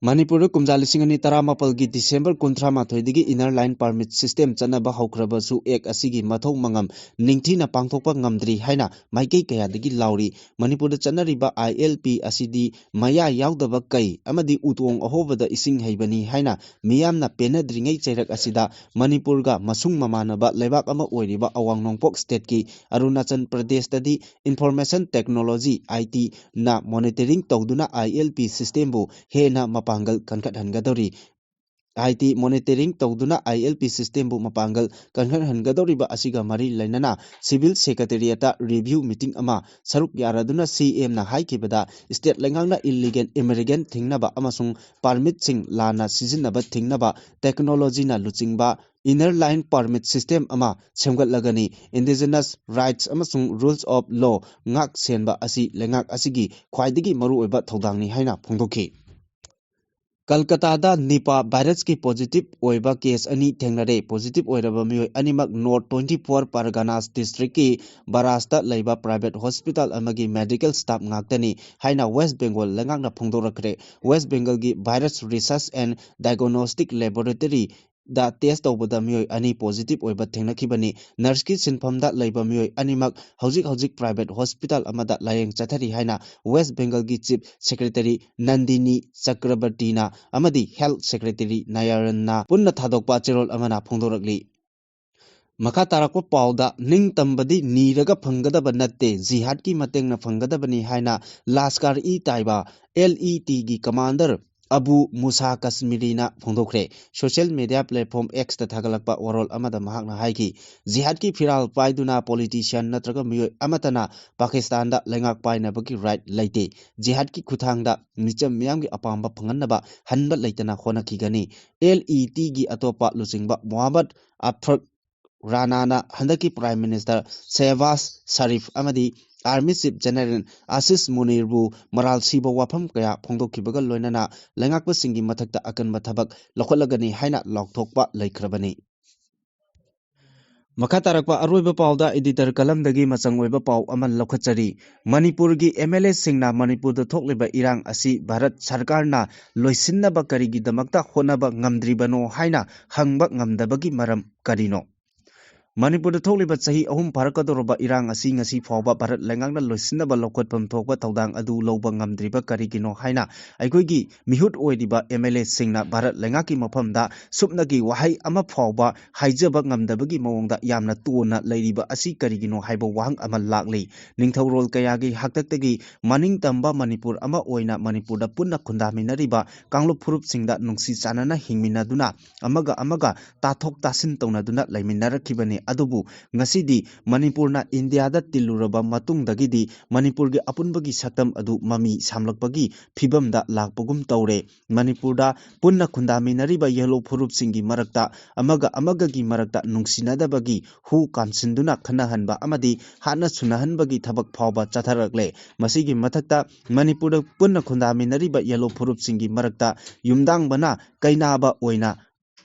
ꯃꯅꯤꯄꯨꯔꯗ ꯀꯨꯝꯖꯥ ꯂꯤꯁꯤꯡ ꯑꯅꯤ ꯇꯔꯥꯃꯥꯄꯜꯒꯤ ꯗꯤꯁꯦꯝꯕꯔ ꯀꯨꯟꯊ꯭ꯔꯥ ꯃꯥꯊꯣꯏꯗꯒꯤ Inner Line Permit System ꯆꯠꯅꯕ ꯍꯧꯈ꯭ꯔꯕꯁꯨ Act ꯑꯁꯤꯒꯤ ꯃꯊꯧ ꯃꯉꯝ ꯅꯤꯡꯊꯤꯅ ꯄꯥꯡꯊꯣꯛꯄ ꯉꯝꯗ꯭ꯔꯤ ꯍꯥꯏꯅ ꯃꯥꯏꯀꯩ ꯀꯌꯥꯗꯒꯤ ꯂꯥꯎꯔꯤ꯫ ꯃꯅꯤꯄꯨꯔꯗ ꯆꯠꯅꯔꯤꯕ I L P ꯑꯁꯤꯗꯤ ꯃꯌꯥ ꯌꯥꯎꯗꯕ ꯀꯩ ꯑꯃꯗꯤ ꯎꯇꯣꯡ ꯑꯍꯣꯕꯗ ꯏꯁꯤꯡ ꯍꯩꯕꯅꯤ ꯍꯥꯏꯅ ꯃꯤꯌꯥꯝꯅ ꯄꯦꯟꯅꯗ꯭ꯔꯤꯉꯩ ꯆꯩꯔꯛ ꯑꯁꯤꯗ ꯃꯅꯤꯄꯨꯔꯒ ꯃꯁꯨꯡ ꯃꯃꯥꯟꯅꯕ ꯂꯩꯕꯥꯛ ꯑꯃ ꯑꯣꯏꯔꯤꯕ ꯑꯋꯥꯡ ꯅꯣꯡꯄꯣꯛ stateꯀꯤ Arunachal ꯄ꯭ꯔꯗꯦꯁꯇꯗꯤ Information Technology, I T, ꯅ monitoring ꯇꯧꯗꯨꯅ I L P systemꯕꯨ ꯍꯦꯟꯅ ꯃꯄꯥꯡꯒꯜ ꯀꯟꯈꯠꯍꯟꯒꯗꯧꯔꯤ꯫ I T monitoring ꯇꯧꯗꯨꯅ I L P systemꯕꯨ ꯃꯄꯥꯡꯒꯜ ꯀꯟꯈꯠꯍꯟꯒꯗꯧꯔꯤꯕ ꯑꯁꯤꯒ ꯃꯔꯤ ꯂꯩꯅꯅ Civil Secretariatꯇ review meeting ꯑꯃ ꯁꯔꯨꯛ ꯌꯥꯔꯗꯨꯅ C Mꯅ ꯍꯥꯏꯈꯤꯕꯗ, state ꯂꯩꯉꯥꯛꯅ illegal immigrant ꯊꯤꯡꯅꯕ ꯑꯃꯁꯨꯡ permitꯁꯤꯡ ꯂꯥꯟꯅ ꯁꯤꯖꯤꯟꯅꯕ ꯊꯤꯡꯅꯕ technologyꯅ ꯂꯨꯆꯤꯡꯕ Inner Line Permit System ꯑꯃ ꯁꯦꯝꯒꯠꯂꯒꯅꯤ꯫ Indigenous rights ꯑꯃꯁꯨꯡ rules of law ꯉꯥꯛ ꯁꯦꯟꯕ ꯑꯁꯤ ꯂꯩꯉꯥꯛ ꯑꯁꯤꯒꯤ ꯈ꯭ꯋꯥꯏꯗꯒꯤ ꯃꯔꯨꯑꯣꯏꯕ ꯊꯧꯗꯥꯡꯅꯤ ꯍꯥꯏꯅ ꯐꯣꯡꯗꯣꯛꯈꯤ꯫ ꯀꯜꯀꯇꯥꯗ Nipah virusꯀꯤ positive ꯑꯣꯏꯕ case ꯑꯅꯤ ꯊꯦꯡꯅꯔꯦ꯫ Positive ꯑꯣꯏꯔꯕ ꯃꯤꯑꯣꯏ ꯑꯅꯤꯃꯛ North twenty four Parganas districtꯀꯤ ꯕꯔꯥꯖꯇ ꯂꯩꯕ private hospital ꯑꯃꯒꯤ medical staff ꯉꯥꯛꯇꯅꯤ ꯍꯥꯏꯅ West Bengal ꯂꯩꯉꯥꯛꯅ ꯐꯣꯡꯗꯣꯔꯛꯈ꯭ꯔꯦ꯫ West Bengalꯒꯤ Virus Research and Diagnostic Laboratory the test ꯇꯧꯕꯗ ꯃꯤꯑꯣꯏ ꯑꯅꯤ positive ꯑꯣꯏꯕ ꯊꯦꯡꯅꯈꯤꯕꯅꯤ꯫ Nurseꯀꯤ ꯁꯤꯟꯐꯝꯗ ꯂꯩꯕ ꯃꯤꯑꯣꯏ ꯑꯅꯤꯃꯛ ꯍꯧꯖꯤꯛ ꯍꯧꯖꯤꯛ private hospital ꯑꯃꯗ ꯂꯥꯌꯦꯡ ꯆꯠꯊꯔꯤ ꯍꯥꯏꯅ West Bengalꯒꯤ Chief Secretary Nandini Chakrabartyꯅ ꯑꯃꯗꯤ Health Secretary Nayaranna ꯄꯨꯟꯅ ꯊꯥꯗꯣꯛꯄ ꯆꯦꯔꯣꯜ ꯑꯃꯅ ꯐꯣꯡꯗꯣꯔꯛꯂꯤ꯫ ꯃꯈꯥ ꯇꯥꯔꯛꯄ ꯄꯥꯎꯗ, ꯅꯤꯡꯇꯝꯕꯗꯤ ꯅꯤꯔꯒ ꯐꯪꯒꯗꯕ ꯅꯠꯇꯦ, ꯖꯤꯍꯥꯗꯀꯤ ꯃꯇꯦꯡꯅ ꯐꯪꯒꯗꯕꯅꯤ ꯍꯥꯏꯅ Lashkar-e-Taiba, L E T ꯒꯤ commander ꯑꯕꯨ ꯃꯨꯁꯥ ꯀꯁꯃꯤꯔꯤꯅ ꯐꯣꯡꯗꯣꯛꯈ꯭ꯔꯦ꯫ Social media platform Xꯇ ꯊꯥꯒꯠꯂꯛꯄ ꯋꯥꯔꯣꯜ ꯑꯃꯗ ꯃꯍꯥꯛꯅ ꯍꯥꯏꯈꯤ, ꯖꯤꯍꯥꯗꯀꯤ ꯐꯤꯔꯥꯜ ꯄꯥꯏꯗꯨꯅ politician ꯅꯠꯇ꯭ꯔꯒ ꯃꯤꯑꯣꯏ ꯑꯃꯠꯇꯅ ꯄꯥꯀꯤꯁꯇꯥꯟꯗ ꯂꯩꯉꯥꯛ ꯄꯥꯏꯅꯕꯒꯤ right ꯂꯩꯇꯦ꯫ ꯖꯤꯍꯥꯗꯀꯤ ꯈꯨꯠꯊꯥꯡꯗ ꯃꯤꯆꯝ ꯃꯤꯌꯥꯝꯒꯤ ꯑꯄꯥꯝꯕ ꯐꯪꯍꯟꯅꯕ ꯍꯟꯕ ꯂꯩꯇꯅ ꯍꯣꯠꯅꯈꯤꯒꯅꯤ꯫ L E Tꯒꯤ ꯑꯇꯣꯞꯄ ꯂꯨꯆꯤꯡꯕ ꯃꯣꯍꯝꯃꯗ ꯑꯐꯔ ꯔꯥꯅꯥꯅ ꯍꯟꯗꯛꯀꯤ Prime Minister ꯁꯦꯍꯕꯥꯖ ꯁꯔꯤꯐ ꯑꯃꯗꯤ Army Chief General ꯑꯥꯁꯤꯁ ꯃꯨꯅꯤꯔꯕꯨ ꯃꯔꯥꯜ ꯁꯤꯕ ꯋꯥꯐꯝ ꯀꯌꯥ ꯐꯣꯡꯗꯣꯛꯈꯤꯕꯒ ꯂꯣꯏꯅꯅ ꯂꯩꯉꯥꯛꯄꯁꯤꯡꯒꯤ ꯃꯊꯛꯇ ꯑꯀꯟꯕ ꯊꯕꯛ ꯂꯧꯈꯠꯂꯒꯅꯤ ꯍꯥꯏꯅ ꯂꯥꯎꯊꯣꯛꯄ ꯂꯩꯈ꯭ꯔꯕꯅꯤ꯫ ꯃꯈꯥ ꯇꯥꯔꯛꯄ ꯑꯔꯣꯏꯕ ꯄꯥꯎꯗ editor ꯀꯂꯝꯗꯒꯤ ꯃꯆꯪ ꯑꯣꯏꯕ ꯄꯥꯎ ꯑꯃ ꯂꯧꯈꯠꯆꯔꯤ꯫ ꯃꯅꯤꯄꯨꯔꯒꯤ MLA ꯁꯤꯡꯅ ꯃꯅꯤꯄꯨꯔꯗ ꯊꯣꯛꯂꯤꯕ ꯏꯔꯥꯡ ꯑꯁꯤ ꯚꯥꯔꯠ ꯁꯔꯀꯥꯔꯅ ꯂꯣꯏꯁꯤꯟꯅꯕ ꯀꯔꯤꯒꯤꯗꯃꯛꯇ ꯍꯣꯠꯅꯕ ꯉꯝꯗ꯭ꯔꯤꯕꯅꯣ ꯍꯥꯏꯅ ꯍꯪꯕ ꯉꯝꯗꯕꯒꯤ ꯃꯔꯝ ꯀꯔꯤꯅꯣ? ꯃꯅꯤꯄꯨꯔꯗ ꯊꯣꯛꯂꯤꯕ ꯆꯍꯤ ꯑꯍꯨꯝ ꯐꯥꯔꯛꯀꯗꯧꯔꯕ ꯏꯔꯥꯡ ꯑꯁꯤ ꯉꯁꯤ ꯐꯥꯎꯕ ꯚꯥꯔꯠ ꯂꯩꯉꯥꯛꯅ ꯂꯣꯏꯁꯤꯟꯅꯕ ꯂꯧꯈꯠꯐꯝ ꯊꯣꯛꯄ ꯊꯧꯗꯥꯡ ꯑꯗꯨ ꯂꯧꯕ ꯉꯝꯗ꯭ꯔꯤꯕ ꯀꯔꯤꯒꯤꯅꯣ ꯍꯥꯏꯅ ꯑꯩꯈꯣꯏꯒꯤ ꯃꯤꯍꯨꯠ ꯑꯣꯏꯔꯤꯕ MLA ꯁꯤꯡꯅ ꯚꯥꯔꯠ ꯂꯩꯉꯥꯛꯀꯤ ꯃꯐꯝꯗ ꯁꯨꯞꯅꯒꯤ ꯋꯥꯍꯩ ꯑꯃ ꯐꯥꯎꯕ ꯍꯥꯏꯖꯕ ꯉꯝꯗꯕꯒꯤ ꯃꯑꯣꯡꯗ ꯌꯥꯝꯅ ꯇꯣꯟꯅ ꯂꯩꯔꯤꯕ ꯑꯁꯤ ꯀꯔꯤꯒꯤꯅꯣ ꯍꯥꯏꯕ ꯋꯥꯍꯪ ꯑꯃ ꯂꯥꯛꯂꯤ꯫ ꯅꯤꯡꯊꯧꯔꯣꯜ ꯀꯌꯥꯒꯤ ꯍꯥꯛꯇꯛꯇꯒꯤ ꯃꯅꯤꯡ ꯇꯝꯕ ꯃꯅꯤꯄꯨꯔ ꯑꯃ ꯑꯣꯏꯅ ꯃꯅꯤꯄꯨꯔꯗ ꯄꯨꯟꯅ ꯈꯨꯟꯗꯥꯃꯤꯟꯅꯔꯤꯕ ꯀꯥꯡꯂꯨꯞ ꯐꯨꯔꯨꯞꯁꯤꯡꯗ ꯅꯨꯡꯁꯤ ꯆꯥꯟꯅꯅ ꯍꯤꯡꯃꯤꯟꯅꯗꯨꯅ ꯑꯃꯒ ꯑꯃꯒ ꯇꯥꯊꯣꯛ ꯇꯥꯁꯤꯟ ꯇꯧꯅꯗꯨꯅ ꯂꯩꯃꯤꯟꯅꯔꯛꯈꯤꯕꯅꯤ꯫ ꯑꯗꯨꯕꯨ ꯉꯁꯤꯗꯤ ꯃꯅꯤꯄꯨꯔꯅ ꯏꯟꯗꯤꯌꯥꯗ ꯇꯤꯜꯂꯨꯔꯕ ꯃꯇꯨꯡꯗꯒꯤꯗꯤ ꯃꯅꯤꯄꯨꯔꯒꯤ ꯑꯄꯨꯟꯕꯒꯤ ꯁꯛꯇꯝ ꯑꯗꯨ ꯃꯃꯤ ꯁꯥꯝꯂꯛꯄꯒꯤ ꯐꯤꯕꯝꯗ ꯂꯥꯛꯄꯒꯨꯝ ꯇꯧꯔꯦ꯫ ꯃꯅꯤꯄꯨꯔꯗ ꯄꯨꯟꯅ ꯈꯨꯟꯗꯥꯃꯤꯟꯅꯔꯤꯕ ꯌꯦꯜꯂꯣ ꯐꯨꯔꯨꯞꯁꯤꯡꯒꯤ ꯃꯔꯛꯇ ꯑꯃꯒ ꯑꯃꯒꯒꯤ ꯃꯔꯛꯇ ꯅꯨꯡꯁꯤꯅꯗꯕꯒꯤ ꯍꯨ ꯀꯥꯝꯁꯤꯟꯗꯨꯅ ꯈꯠꯅꯍꯟꯕ ꯑꯃꯗꯤ ꯍꯥꯠꯅ ꯁꯨꯅꯍꯟꯕꯒꯤ ꯊꯕꯛ ꯐꯥꯎꯕ ꯆꯠꯊꯔꯛꯂꯦ꯫ ꯃꯁꯤꯒꯤ ꯃꯊꯛꯇ ꯃꯅꯤꯄꯨꯔꯗ ꯄꯨꯟꯅ ꯈꯨꯟꯗꯥꯃꯤꯟꯅꯔꯤꯕ ꯌꯦꯜꯂꯣ ꯐꯨꯔꯨꯞꯁꯤꯡꯒꯤ ꯃꯔꯛꯇ ꯌꯨꯝꯗꯥꯡꯕꯅ ꯀꯩꯅꯥꯕ ꯑꯣꯏꯅ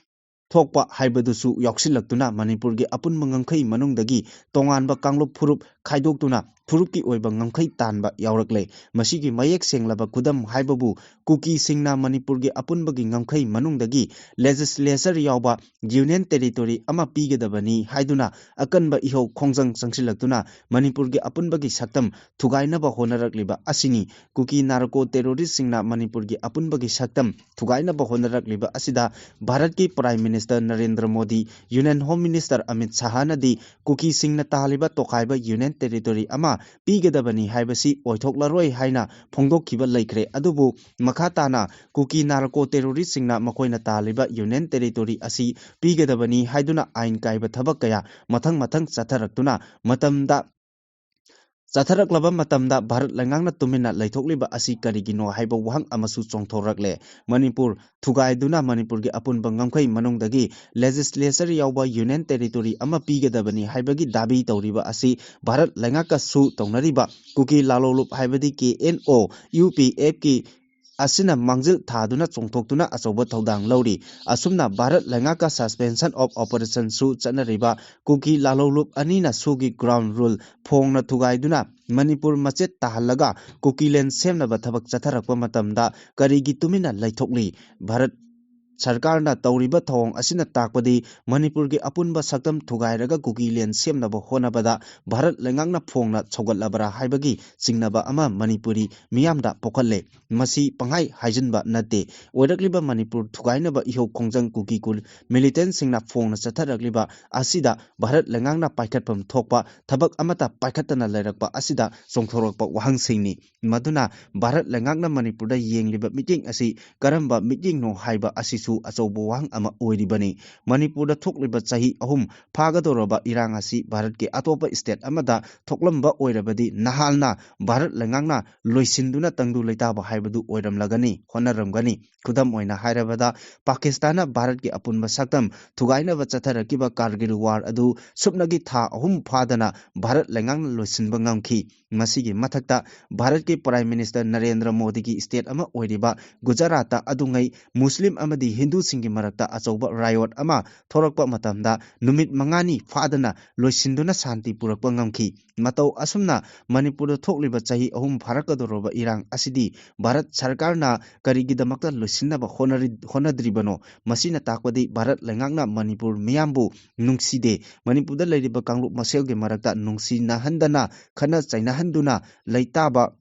ꯊꯣꯛꯄ ꯍꯥꯏꯕꯗꯨꯁꯨ ꯌꯥꯎꯁꯤꯜꯂꯛꯇꯨꯅ ꯃꯅꯤꯄꯨꯔꯒꯤ ꯑꯄꯨꯟꯕ ꯉꯝꯈꯩ ꯃꯅꯨꯡꯗꯒꯤ ꯇꯣꯉꯥꯟꯕ ꯀꯥꯡꯂꯨꯞ ꯐꯨꯔꯨꯞ ꯈꯥꯏꯗꯣꯛꯇꯨꯅ ꯐꯨꯔꯨꯞꯀꯤ ꯑꯣꯏꯕ ꯉꯝꯈꯩ ꯇꯥꯟꯕ ꯌꯥꯎꯔꯛꯂꯦ꯫ ꯃꯁꯤꯒꯤ ꯃꯌꯦꯛ ꯁꯦꯡꯂꯕ ꯈꯨꯗꯝ ꯍꯥꯏꯕꯕꯨ ꯀꯨꯀꯤꯁꯤꯡꯅ ꯃꯅꯤꯄꯨꯔꯒꯤ ꯑꯄꯨꯟꯕꯒꯤ ꯉꯝꯈꯩ ꯃꯅꯨꯡꯗꯒꯤ legislature ꯌꯥꯎꯕ union territory ꯑꯃ ꯄꯤꯒꯗꯕꯅꯤ ꯍꯥꯏꯗꯨꯅ ꯑꯀꯟꯕ ꯏꯍꯧ ꯈꯣꯡꯖꯪ ꯆꯪꯁꯤꯜꯂꯛꯇꯨꯅ ꯃꯅꯤꯄꯨꯔꯒꯤ ꯑꯄꯨꯟꯕꯒꯤ ꯁꯛꯇꯝ ꯊꯨꯒꯥꯏꯅꯕ ꯍꯣꯠꯅꯔꯛꯂꯤꯕ ꯑꯁꯤꯅꯤ꯫ ꯀꯨꯀꯤ ꯅꯥꯔꯀꯣ terrorist ꯁꯤꯡꯅ ꯃꯅꯤꯄꯨꯔꯒꯤ ꯑꯄꯨꯟꯕꯒꯤ ꯁꯛꯇꯝ ꯊꯨꯒꯥꯏꯅꯕ ꯍꯣꯠꯅꯔꯛꯂꯤꯕ ꯑꯁꯤꯗ ꯚꯥꯔꯠꯀꯤ Prime Minister Narendra Modi, Union Home Minister Amit ꯁꯥꯍꯅꯗꯤ ꯀꯨꯀꯤꯁꯤꯡꯅ ꯇꯥꯜꯂꯤꯕ ꯇꯣꯈꯥꯏꯕ union territory ꯑꯃ ꯄꯤꯒꯗꯕꯅꯤ ꯍꯥꯏꯕꯁꯤ ꯑꯣꯏꯊꯣꯛꯂꯔꯣꯏ ꯍꯥꯏꯅ ꯐꯣꯡꯗꯣꯛꯈꯤꯕ ꯂꯩꯈ꯭ꯔꯦ꯫ ꯑꯗꯨꯕꯨ ꯃꯈꯥ ꯇꯥꯅ ꯀꯨꯀꯤ ꯅꯥꯔꯀꯣ terrorist ꯁꯤꯡꯅ ꯃꯈꯣꯏꯅ ꯇꯥꯜꯂꯤꯕ union territory ꯑꯁꯤ ꯄꯤꯒꯗꯕꯅꯤ ꯍꯥꯏꯗꯨꯅ ꯑꯥꯏꯟ ꯀꯥꯏꯕ ꯊꯕꯛ ꯀꯌꯥ ꯃꯊꯪ ꯃꯊꯪ ꯆꯠꯊꯔꯛꯇꯨꯅ ꯃꯇꯝꯗ ꯆꯠꯊꯔꯛꯂꯕ ꯃꯇꯝꯗ ꯚꯥꯔꯠ ꯂꯩꯉꯥꯛꯅ ꯇꯨꯃꯤꯟꯅ ꯂꯩꯊꯣꯛꯂꯤꯕ ꯑꯁꯤ ꯀꯔꯤꯒꯤꯅꯣ ꯍꯥꯏꯕ ꯋꯥꯍꯪ ꯑꯃꯁꯨ ꯆꯣꯡꯊꯣꯔꯛꯂꯦ꯫ ꯃꯅꯤꯄꯨꯔ ꯊꯨꯒꯥꯏꯗꯨꯅ ꯃꯅꯤꯄꯨꯔꯒꯤ ꯑꯄꯨꯟꯕ ꯉꯝꯈꯩ ꯃꯅꯨꯡꯗꯒꯤ legislature ꯌꯥꯎꯕ union territory ꯑꯃ ꯄꯤꯒꯗꯕꯅꯤ ꯍꯥꯏꯕꯒꯤ ꯗꯥꯕꯤ ꯇꯧꯔꯤꯕ ꯑꯁꯤ ꯚꯥꯔꯠ ꯂꯩꯉꯥꯛꯀꯁꯨ ꯇꯧꯅꯔꯤꯕ ꯀꯨꯀꯤ ꯂꯥꯂꯣꯂꯨꯞ ꯍꯥꯏꯕꯗꯤ KNO, UPF ꯀꯤ ꯑꯁꯤꯅ ꯃꯥꯡꯖꯤꯜ ꯊꯥꯗꯨꯅ ꯆꯣꯡꯊꯣꯛꯇꯨꯅ ꯑꯆꯧꯕ ꯊꯧꯗꯥꯡ ꯂꯧꯔꯤ꯫ ꯑꯁꯨꯝꯅ ꯚꯥꯔꯠ ꯂꯩꯉꯥꯛꯀ suspension of operation ꯁꯨ ꯆꯠꯅꯔꯤꯕ ꯀꯨꯀꯤ ꯂꯥꯂꯣꯡꯂꯨꯞ ꯑꯅꯤꯅ ꯁꯨꯒꯤ ground rule ꯐꯣꯡꯅ ꯊꯨꯒꯥꯏꯗꯨꯅ ꯃꯅꯤꯄꯨꯔ ꯃꯆꯦꯠ ꯇꯥꯍꯜꯂꯒ ꯀꯨꯀꯤꯂꯦꯟ ꯁꯦꯝꯅꯕ ꯊꯕꯛ ꯆꯠꯊꯔꯛꯄ ꯃꯇꯝꯗ ꯀꯔꯤꯒꯤ ꯇꯨꯃꯤꯟꯅ ꯂꯩꯊꯣꯛꯂꯤ? ꯚꯥꯔꯠ ꯁꯔꯀꯥꯔꯅ ꯇꯧꯔꯤꯕ ꯊꯧꯑꯣꯡ ꯑꯁꯤꯅ ꯇꯥꯛꯄꯗꯤ ꯃꯅꯤꯄꯨꯔꯒꯤ ꯑꯄꯨꯟꯕ ꯁꯛꯇꯝ ꯊꯨꯒꯥꯏꯔꯒ ꯀꯨꯀꯤꯂꯦꯟ ꯁꯦꯝꯅꯕ ꯍꯣꯠꯅꯕꯗ ꯚꯥꯔꯠ ꯂꯩꯉꯥꯛꯅ ꯐꯣꯡꯅ ꯁꯧꯒꯠꯂꯕ꯭ꯔꯥ ꯍꯥꯏꯕꯒꯤ ꯆꯤꯡꯅꯕ ꯑꯃ ꯃꯅꯤꯄꯨꯔꯤ ꯃꯤꯌꯥꯝꯗ ꯄꯣꯛꯍꯜꯂꯦ꯫ ꯃꯁꯤ ꯄꯪꯍꯥꯏ ꯍꯥꯏꯖꯤꯟꯕ ꯅꯠꯇꯦ꯫ ꯑꯣꯏꯔꯛꯂꯤꯕ ꯃꯅꯤꯄꯨꯔ ꯊꯨꯒꯥꯏꯅꯕ ꯏꯍꯧ ꯈꯣꯡꯖꯪ ꯀꯨꯀꯤ ꯀꯨꯜ militantꯁꯤꯡꯅ ꯐꯣꯡꯅ ꯆꯠꯊꯔꯛꯂꯤꯕ ꯑꯁꯤꯗ ꯚꯥꯔꯠ ꯂꯩꯉꯥꯛꯅ ꯄꯥꯏꯈꯠꯐꯝ ꯊꯣꯛꯄ ꯊꯕꯛ ꯑꯃꯠꯇ ꯄꯥꯏꯈꯠꯇꯅ ꯂꯩꯔꯛꯄ ꯑꯁꯤꯗ ꯆꯣꯡꯊꯣꯔꯛꯄ ꯋꯥꯍꯪꯁꯤꯡꯅꯤ꯫ ꯃꯗꯨꯅ ꯚꯥꯔꯠ ꯂꯩꯉꯥꯛꯅ ꯃꯅꯤꯄꯨꯔꯗ ꯌꯦꯡꯂꯤꯕ ꯃꯤꯠꯌꯦꯡ ꯑꯁꯤ ꯀꯔꯝꯕ ꯃꯤꯠꯌꯦꯡꯅꯣ ꯍꯥꯏꯕ ꯑꯁꯤꯁꯨ ꯑꯆꯧꯕ ꯋꯥꯍꯪ ꯑꯃ ꯑꯣꯏꯔꯤꯕꯅꯤ꯫ ꯃꯅꯤꯄꯨꯔꯗ ꯊꯣꯛꯂꯤꯕ ꯆꯍꯤ ꯑꯍꯨꯝ ꯐꯥꯒꯗꯧꯔꯕ ꯏꯔꯥꯡ ꯑꯁꯤ ꯚꯥꯔꯠꯀꯤ ꯑꯇꯣꯞꯄ state ꯑꯃꯗ ꯊꯣꯛꯂꯝꯕ ꯑꯣꯏꯔꯕꯗꯤ ꯅꯍꯥꯟꯅ ꯚꯥꯔꯠ ꯂꯩꯉꯥꯛꯅ ꯂꯣꯏꯁꯤꯟꯗꯨꯅ ꯇꯪꯗꯨ ꯂꯩꯇꯥꯕ ꯍꯥꯏꯕꯗꯨ ꯑꯣꯏꯔꯝꯂꯒꯅꯤ, ꯍꯣꯠꯅꯔꯝꯒꯅꯤ꯫ ꯈꯨꯗꯝ ꯑꯣꯏꯅ ꯍꯥꯏꯔꯕꯗ, ꯄꯥꯀꯤꯁꯇꯥꯟꯅ ꯚꯥꯔꯠꯀꯤ ꯑꯄꯨꯟꯕ ꯁꯛꯇꯝ ꯊꯨꯒꯥꯏꯅꯕ ꯆꯠꯊꯔꯛꯈꯤꯕ ꯀꯥꯔꯒꯤꯜ war ꯑꯗꯨ ꯁꯨꯞꯅꯒꯤ ꯊꯥ ꯑꯍꯨꯝ ꯐꯥꯗꯅ ꯚꯥꯔꯠ ꯂꯩꯉꯥꯛꯅ ꯂꯣꯏꯁꯤꯟꯕ ꯉꯝꯈꯤ꯫ ꯃꯁꯤꯒꯤ ꯃꯊꯛꯇ ꯚꯥꯔꯠꯀꯤ Prime Minister ꯅꯔꯦꯟꯗ꯭ꯔ ꯃꯣꯗꯤꯒꯤ state ꯑꯃ ꯑꯣꯏꯔꯤꯕ ꯒꯨꯖꯔꯥꯠꯇ ꯑꯗꯨꯉꯩ ꯃꯨꯁꯂꯤꯝ ꯑꯃꯗꯤ ꯍꯤꯟꯗꯨꯁꯤꯡꯒꯤ ꯃꯔꯛꯇ ꯑꯆꯧꯕ riot ꯑꯃ ꯊꯣꯔꯛꯄ ꯃꯇꯝꯗ ꯅꯨꯃꯤꯠ ꯃꯉꯥꯅꯤ ꯐꯥꯗꯅ ꯂꯣꯏꯁꯤꯟꯗꯨꯅ ꯁꯥꯟꯇꯤ ꯄꯨꯔꯛꯄ ꯉꯝꯈꯤ꯫ ꯃꯇꯧ ꯑꯁꯨꯝꯅ ꯃꯅꯤꯄꯨꯔꯗ ꯊꯣꯛꯂꯤꯕ ꯆꯍꯤ ꯑꯍꯨꯝ ꯐꯥꯔꯛꯀꯗꯧꯔꯕ ꯏꯔꯥꯡ ꯑꯁꯤꯗꯤ ꯚꯥꯔꯠ ꯁꯔꯀꯥꯔꯅ ꯀꯔꯤꯒꯤꯗꯃꯛꯇ ꯂꯣꯏꯁꯤꯟꯅꯕ ꯍꯣꯠꯅꯔꯤ-, ꯍꯣꯠꯅꯗ꯭ꯔꯤꯕꯅꯣ? ꯃꯁꯤꯅ ꯇꯥꯛꯄꯗꯤ ꯚꯥꯔꯠ ꯂꯩꯉꯥꯛꯅ ꯃꯅꯤꯄꯨꯔ ꯃꯤꯌꯥꯝꯕꯨ ꯅꯨꯡꯁꯤꯗꯦ꯫ ꯃꯅꯤꯄꯨꯔꯗ ꯂꯩꯔꯤꯕ ꯀꯥꯡꯂꯨꯞ ꯃꯁꯦꯜꯒꯤ ꯃꯔꯛꯇ ꯅꯨꯡꯁꯤꯅꯍꯟꯗꯅ, ꯈꯠꯅ ꯆꯩꯅꯍꯟꯗꯨꯅ ꯂꯩꯇꯥꯕ,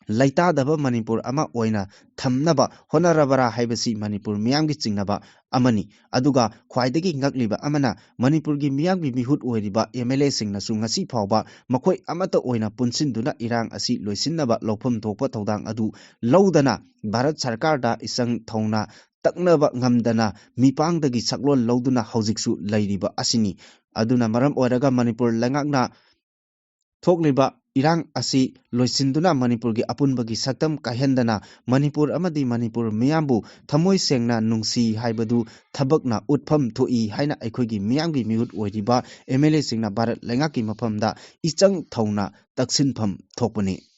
ꯂꯩꯇꯥꯗꯕ ꯃꯅꯤꯄꯨꯔ ꯑꯃ ꯑꯣꯏꯅ ꯊꯝꯅꯕ ꯍꯣꯠꯅꯔꯕꯔꯥ ꯍꯥꯏꯕꯁꯤ ꯃꯅꯤꯄꯨꯔ ꯃꯤꯌꯥꯝꯒꯤ ꯆꯤꯡꯅꯕ ꯑꯃꯅꯤ꯫ ꯑꯗꯨꯒ ꯈ꯭ꯋꯥꯏꯗꯒꯤ ꯉꯛꯂꯤꯕ ꯑꯃꯅ, ꯃꯅꯤꯄꯨꯔꯒꯤ ꯃꯤꯌꯥꯝꯒꯤ ꯃꯤꯍꯨꯠ ꯑꯣꯏꯔꯤꯕ MLAꯁꯤꯡꯅꯁꯨ ꯉꯁꯤ ꯐꯥꯎꯕ ꯃꯈꯣꯏ ꯑꯃꯠꯇ ꯑꯣꯏꯅ ꯄꯨꯟꯁꯤꯟꯗꯨꯅ ꯏꯔꯥꯡ ꯑꯁꯤ ꯂꯣꯏꯁꯤꯟꯅꯕ ꯂꯧꯐꯝ ꯊꯣꯛꯄ ꯊꯧꯗꯥꯡ ꯑꯗꯨ ꯂꯧꯗꯅ ꯚꯥꯔꯠ ꯁꯔꯀꯥꯔꯗ ꯏꯆꯪ ꯊꯧꯅ ꯇꯛꯅꯕ ꯉꯝꯗꯅ ꯃꯤꯄꯥꯡꯗꯒꯤ ꯁꯛꯂꯣꯟ ꯂꯧꯗꯨꯅ ꯍꯧꯖꯤꯛꯁꯨ ꯂꯩꯔꯤꯕ ꯑꯁꯤꯅꯤ꯫ ꯑꯗꯨꯅ ꯃꯔꯝ ꯑꯣꯏꯔꯒ ꯃꯅꯤꯄꯨꯔ ꯂꯩꯉꯥꯛꯅ ꯊꯣꯛꯂꯤꯕ ꯏꯔꯥꯡ ꯑꯁꯤ ꯂꯣꯏꯁꯤꯟꯗꯨꯅ ꯃꯅꯤꯄꯨꯔꯒꯤ ꯑꯄꯨꯟꯕꯒꯤ ꯁꯛꯇꯝ ꯀꯥꯏꯍꯟꯗꯅ ꯃꯅꯤꯄꯨꯔ ꯑꯃꯗꯤ ꯃꯅꯤꯄꯨꯔ ꯃꯤꯌꯥꯝꯕꯨ ꯊꯃꯣꯏ ꯁꯦꯡꯅ ꯅꯨꯡꯁꯤ ꯍꯥꯏꯕꯗꯨ ꯊꯕꯛꯅ ꯎꯠꯐꯝ ꯊꯣꯛꯏ ꯍꯥꯏꯅ ꯑꯩꯈꯣꯏꯒꯤ ꯃꯤꯌꯥꯝꯒꯤ ꯃꯤꯍꯨꯠ ꯑꯣꯏꯔꯤꯕ MLAꯁꯤꯡꯅ ꯚꯥꯔꯠ ꯂꯩꯉꯥꯛꯀꯤ ꯃꯐꯝꯗ ꯏꯆꯪ ꯊꯧꯅ ꯇꯛꯁꯤꯟꯐꯝ ꯊꯣꯛꯄꯅꯤ꯫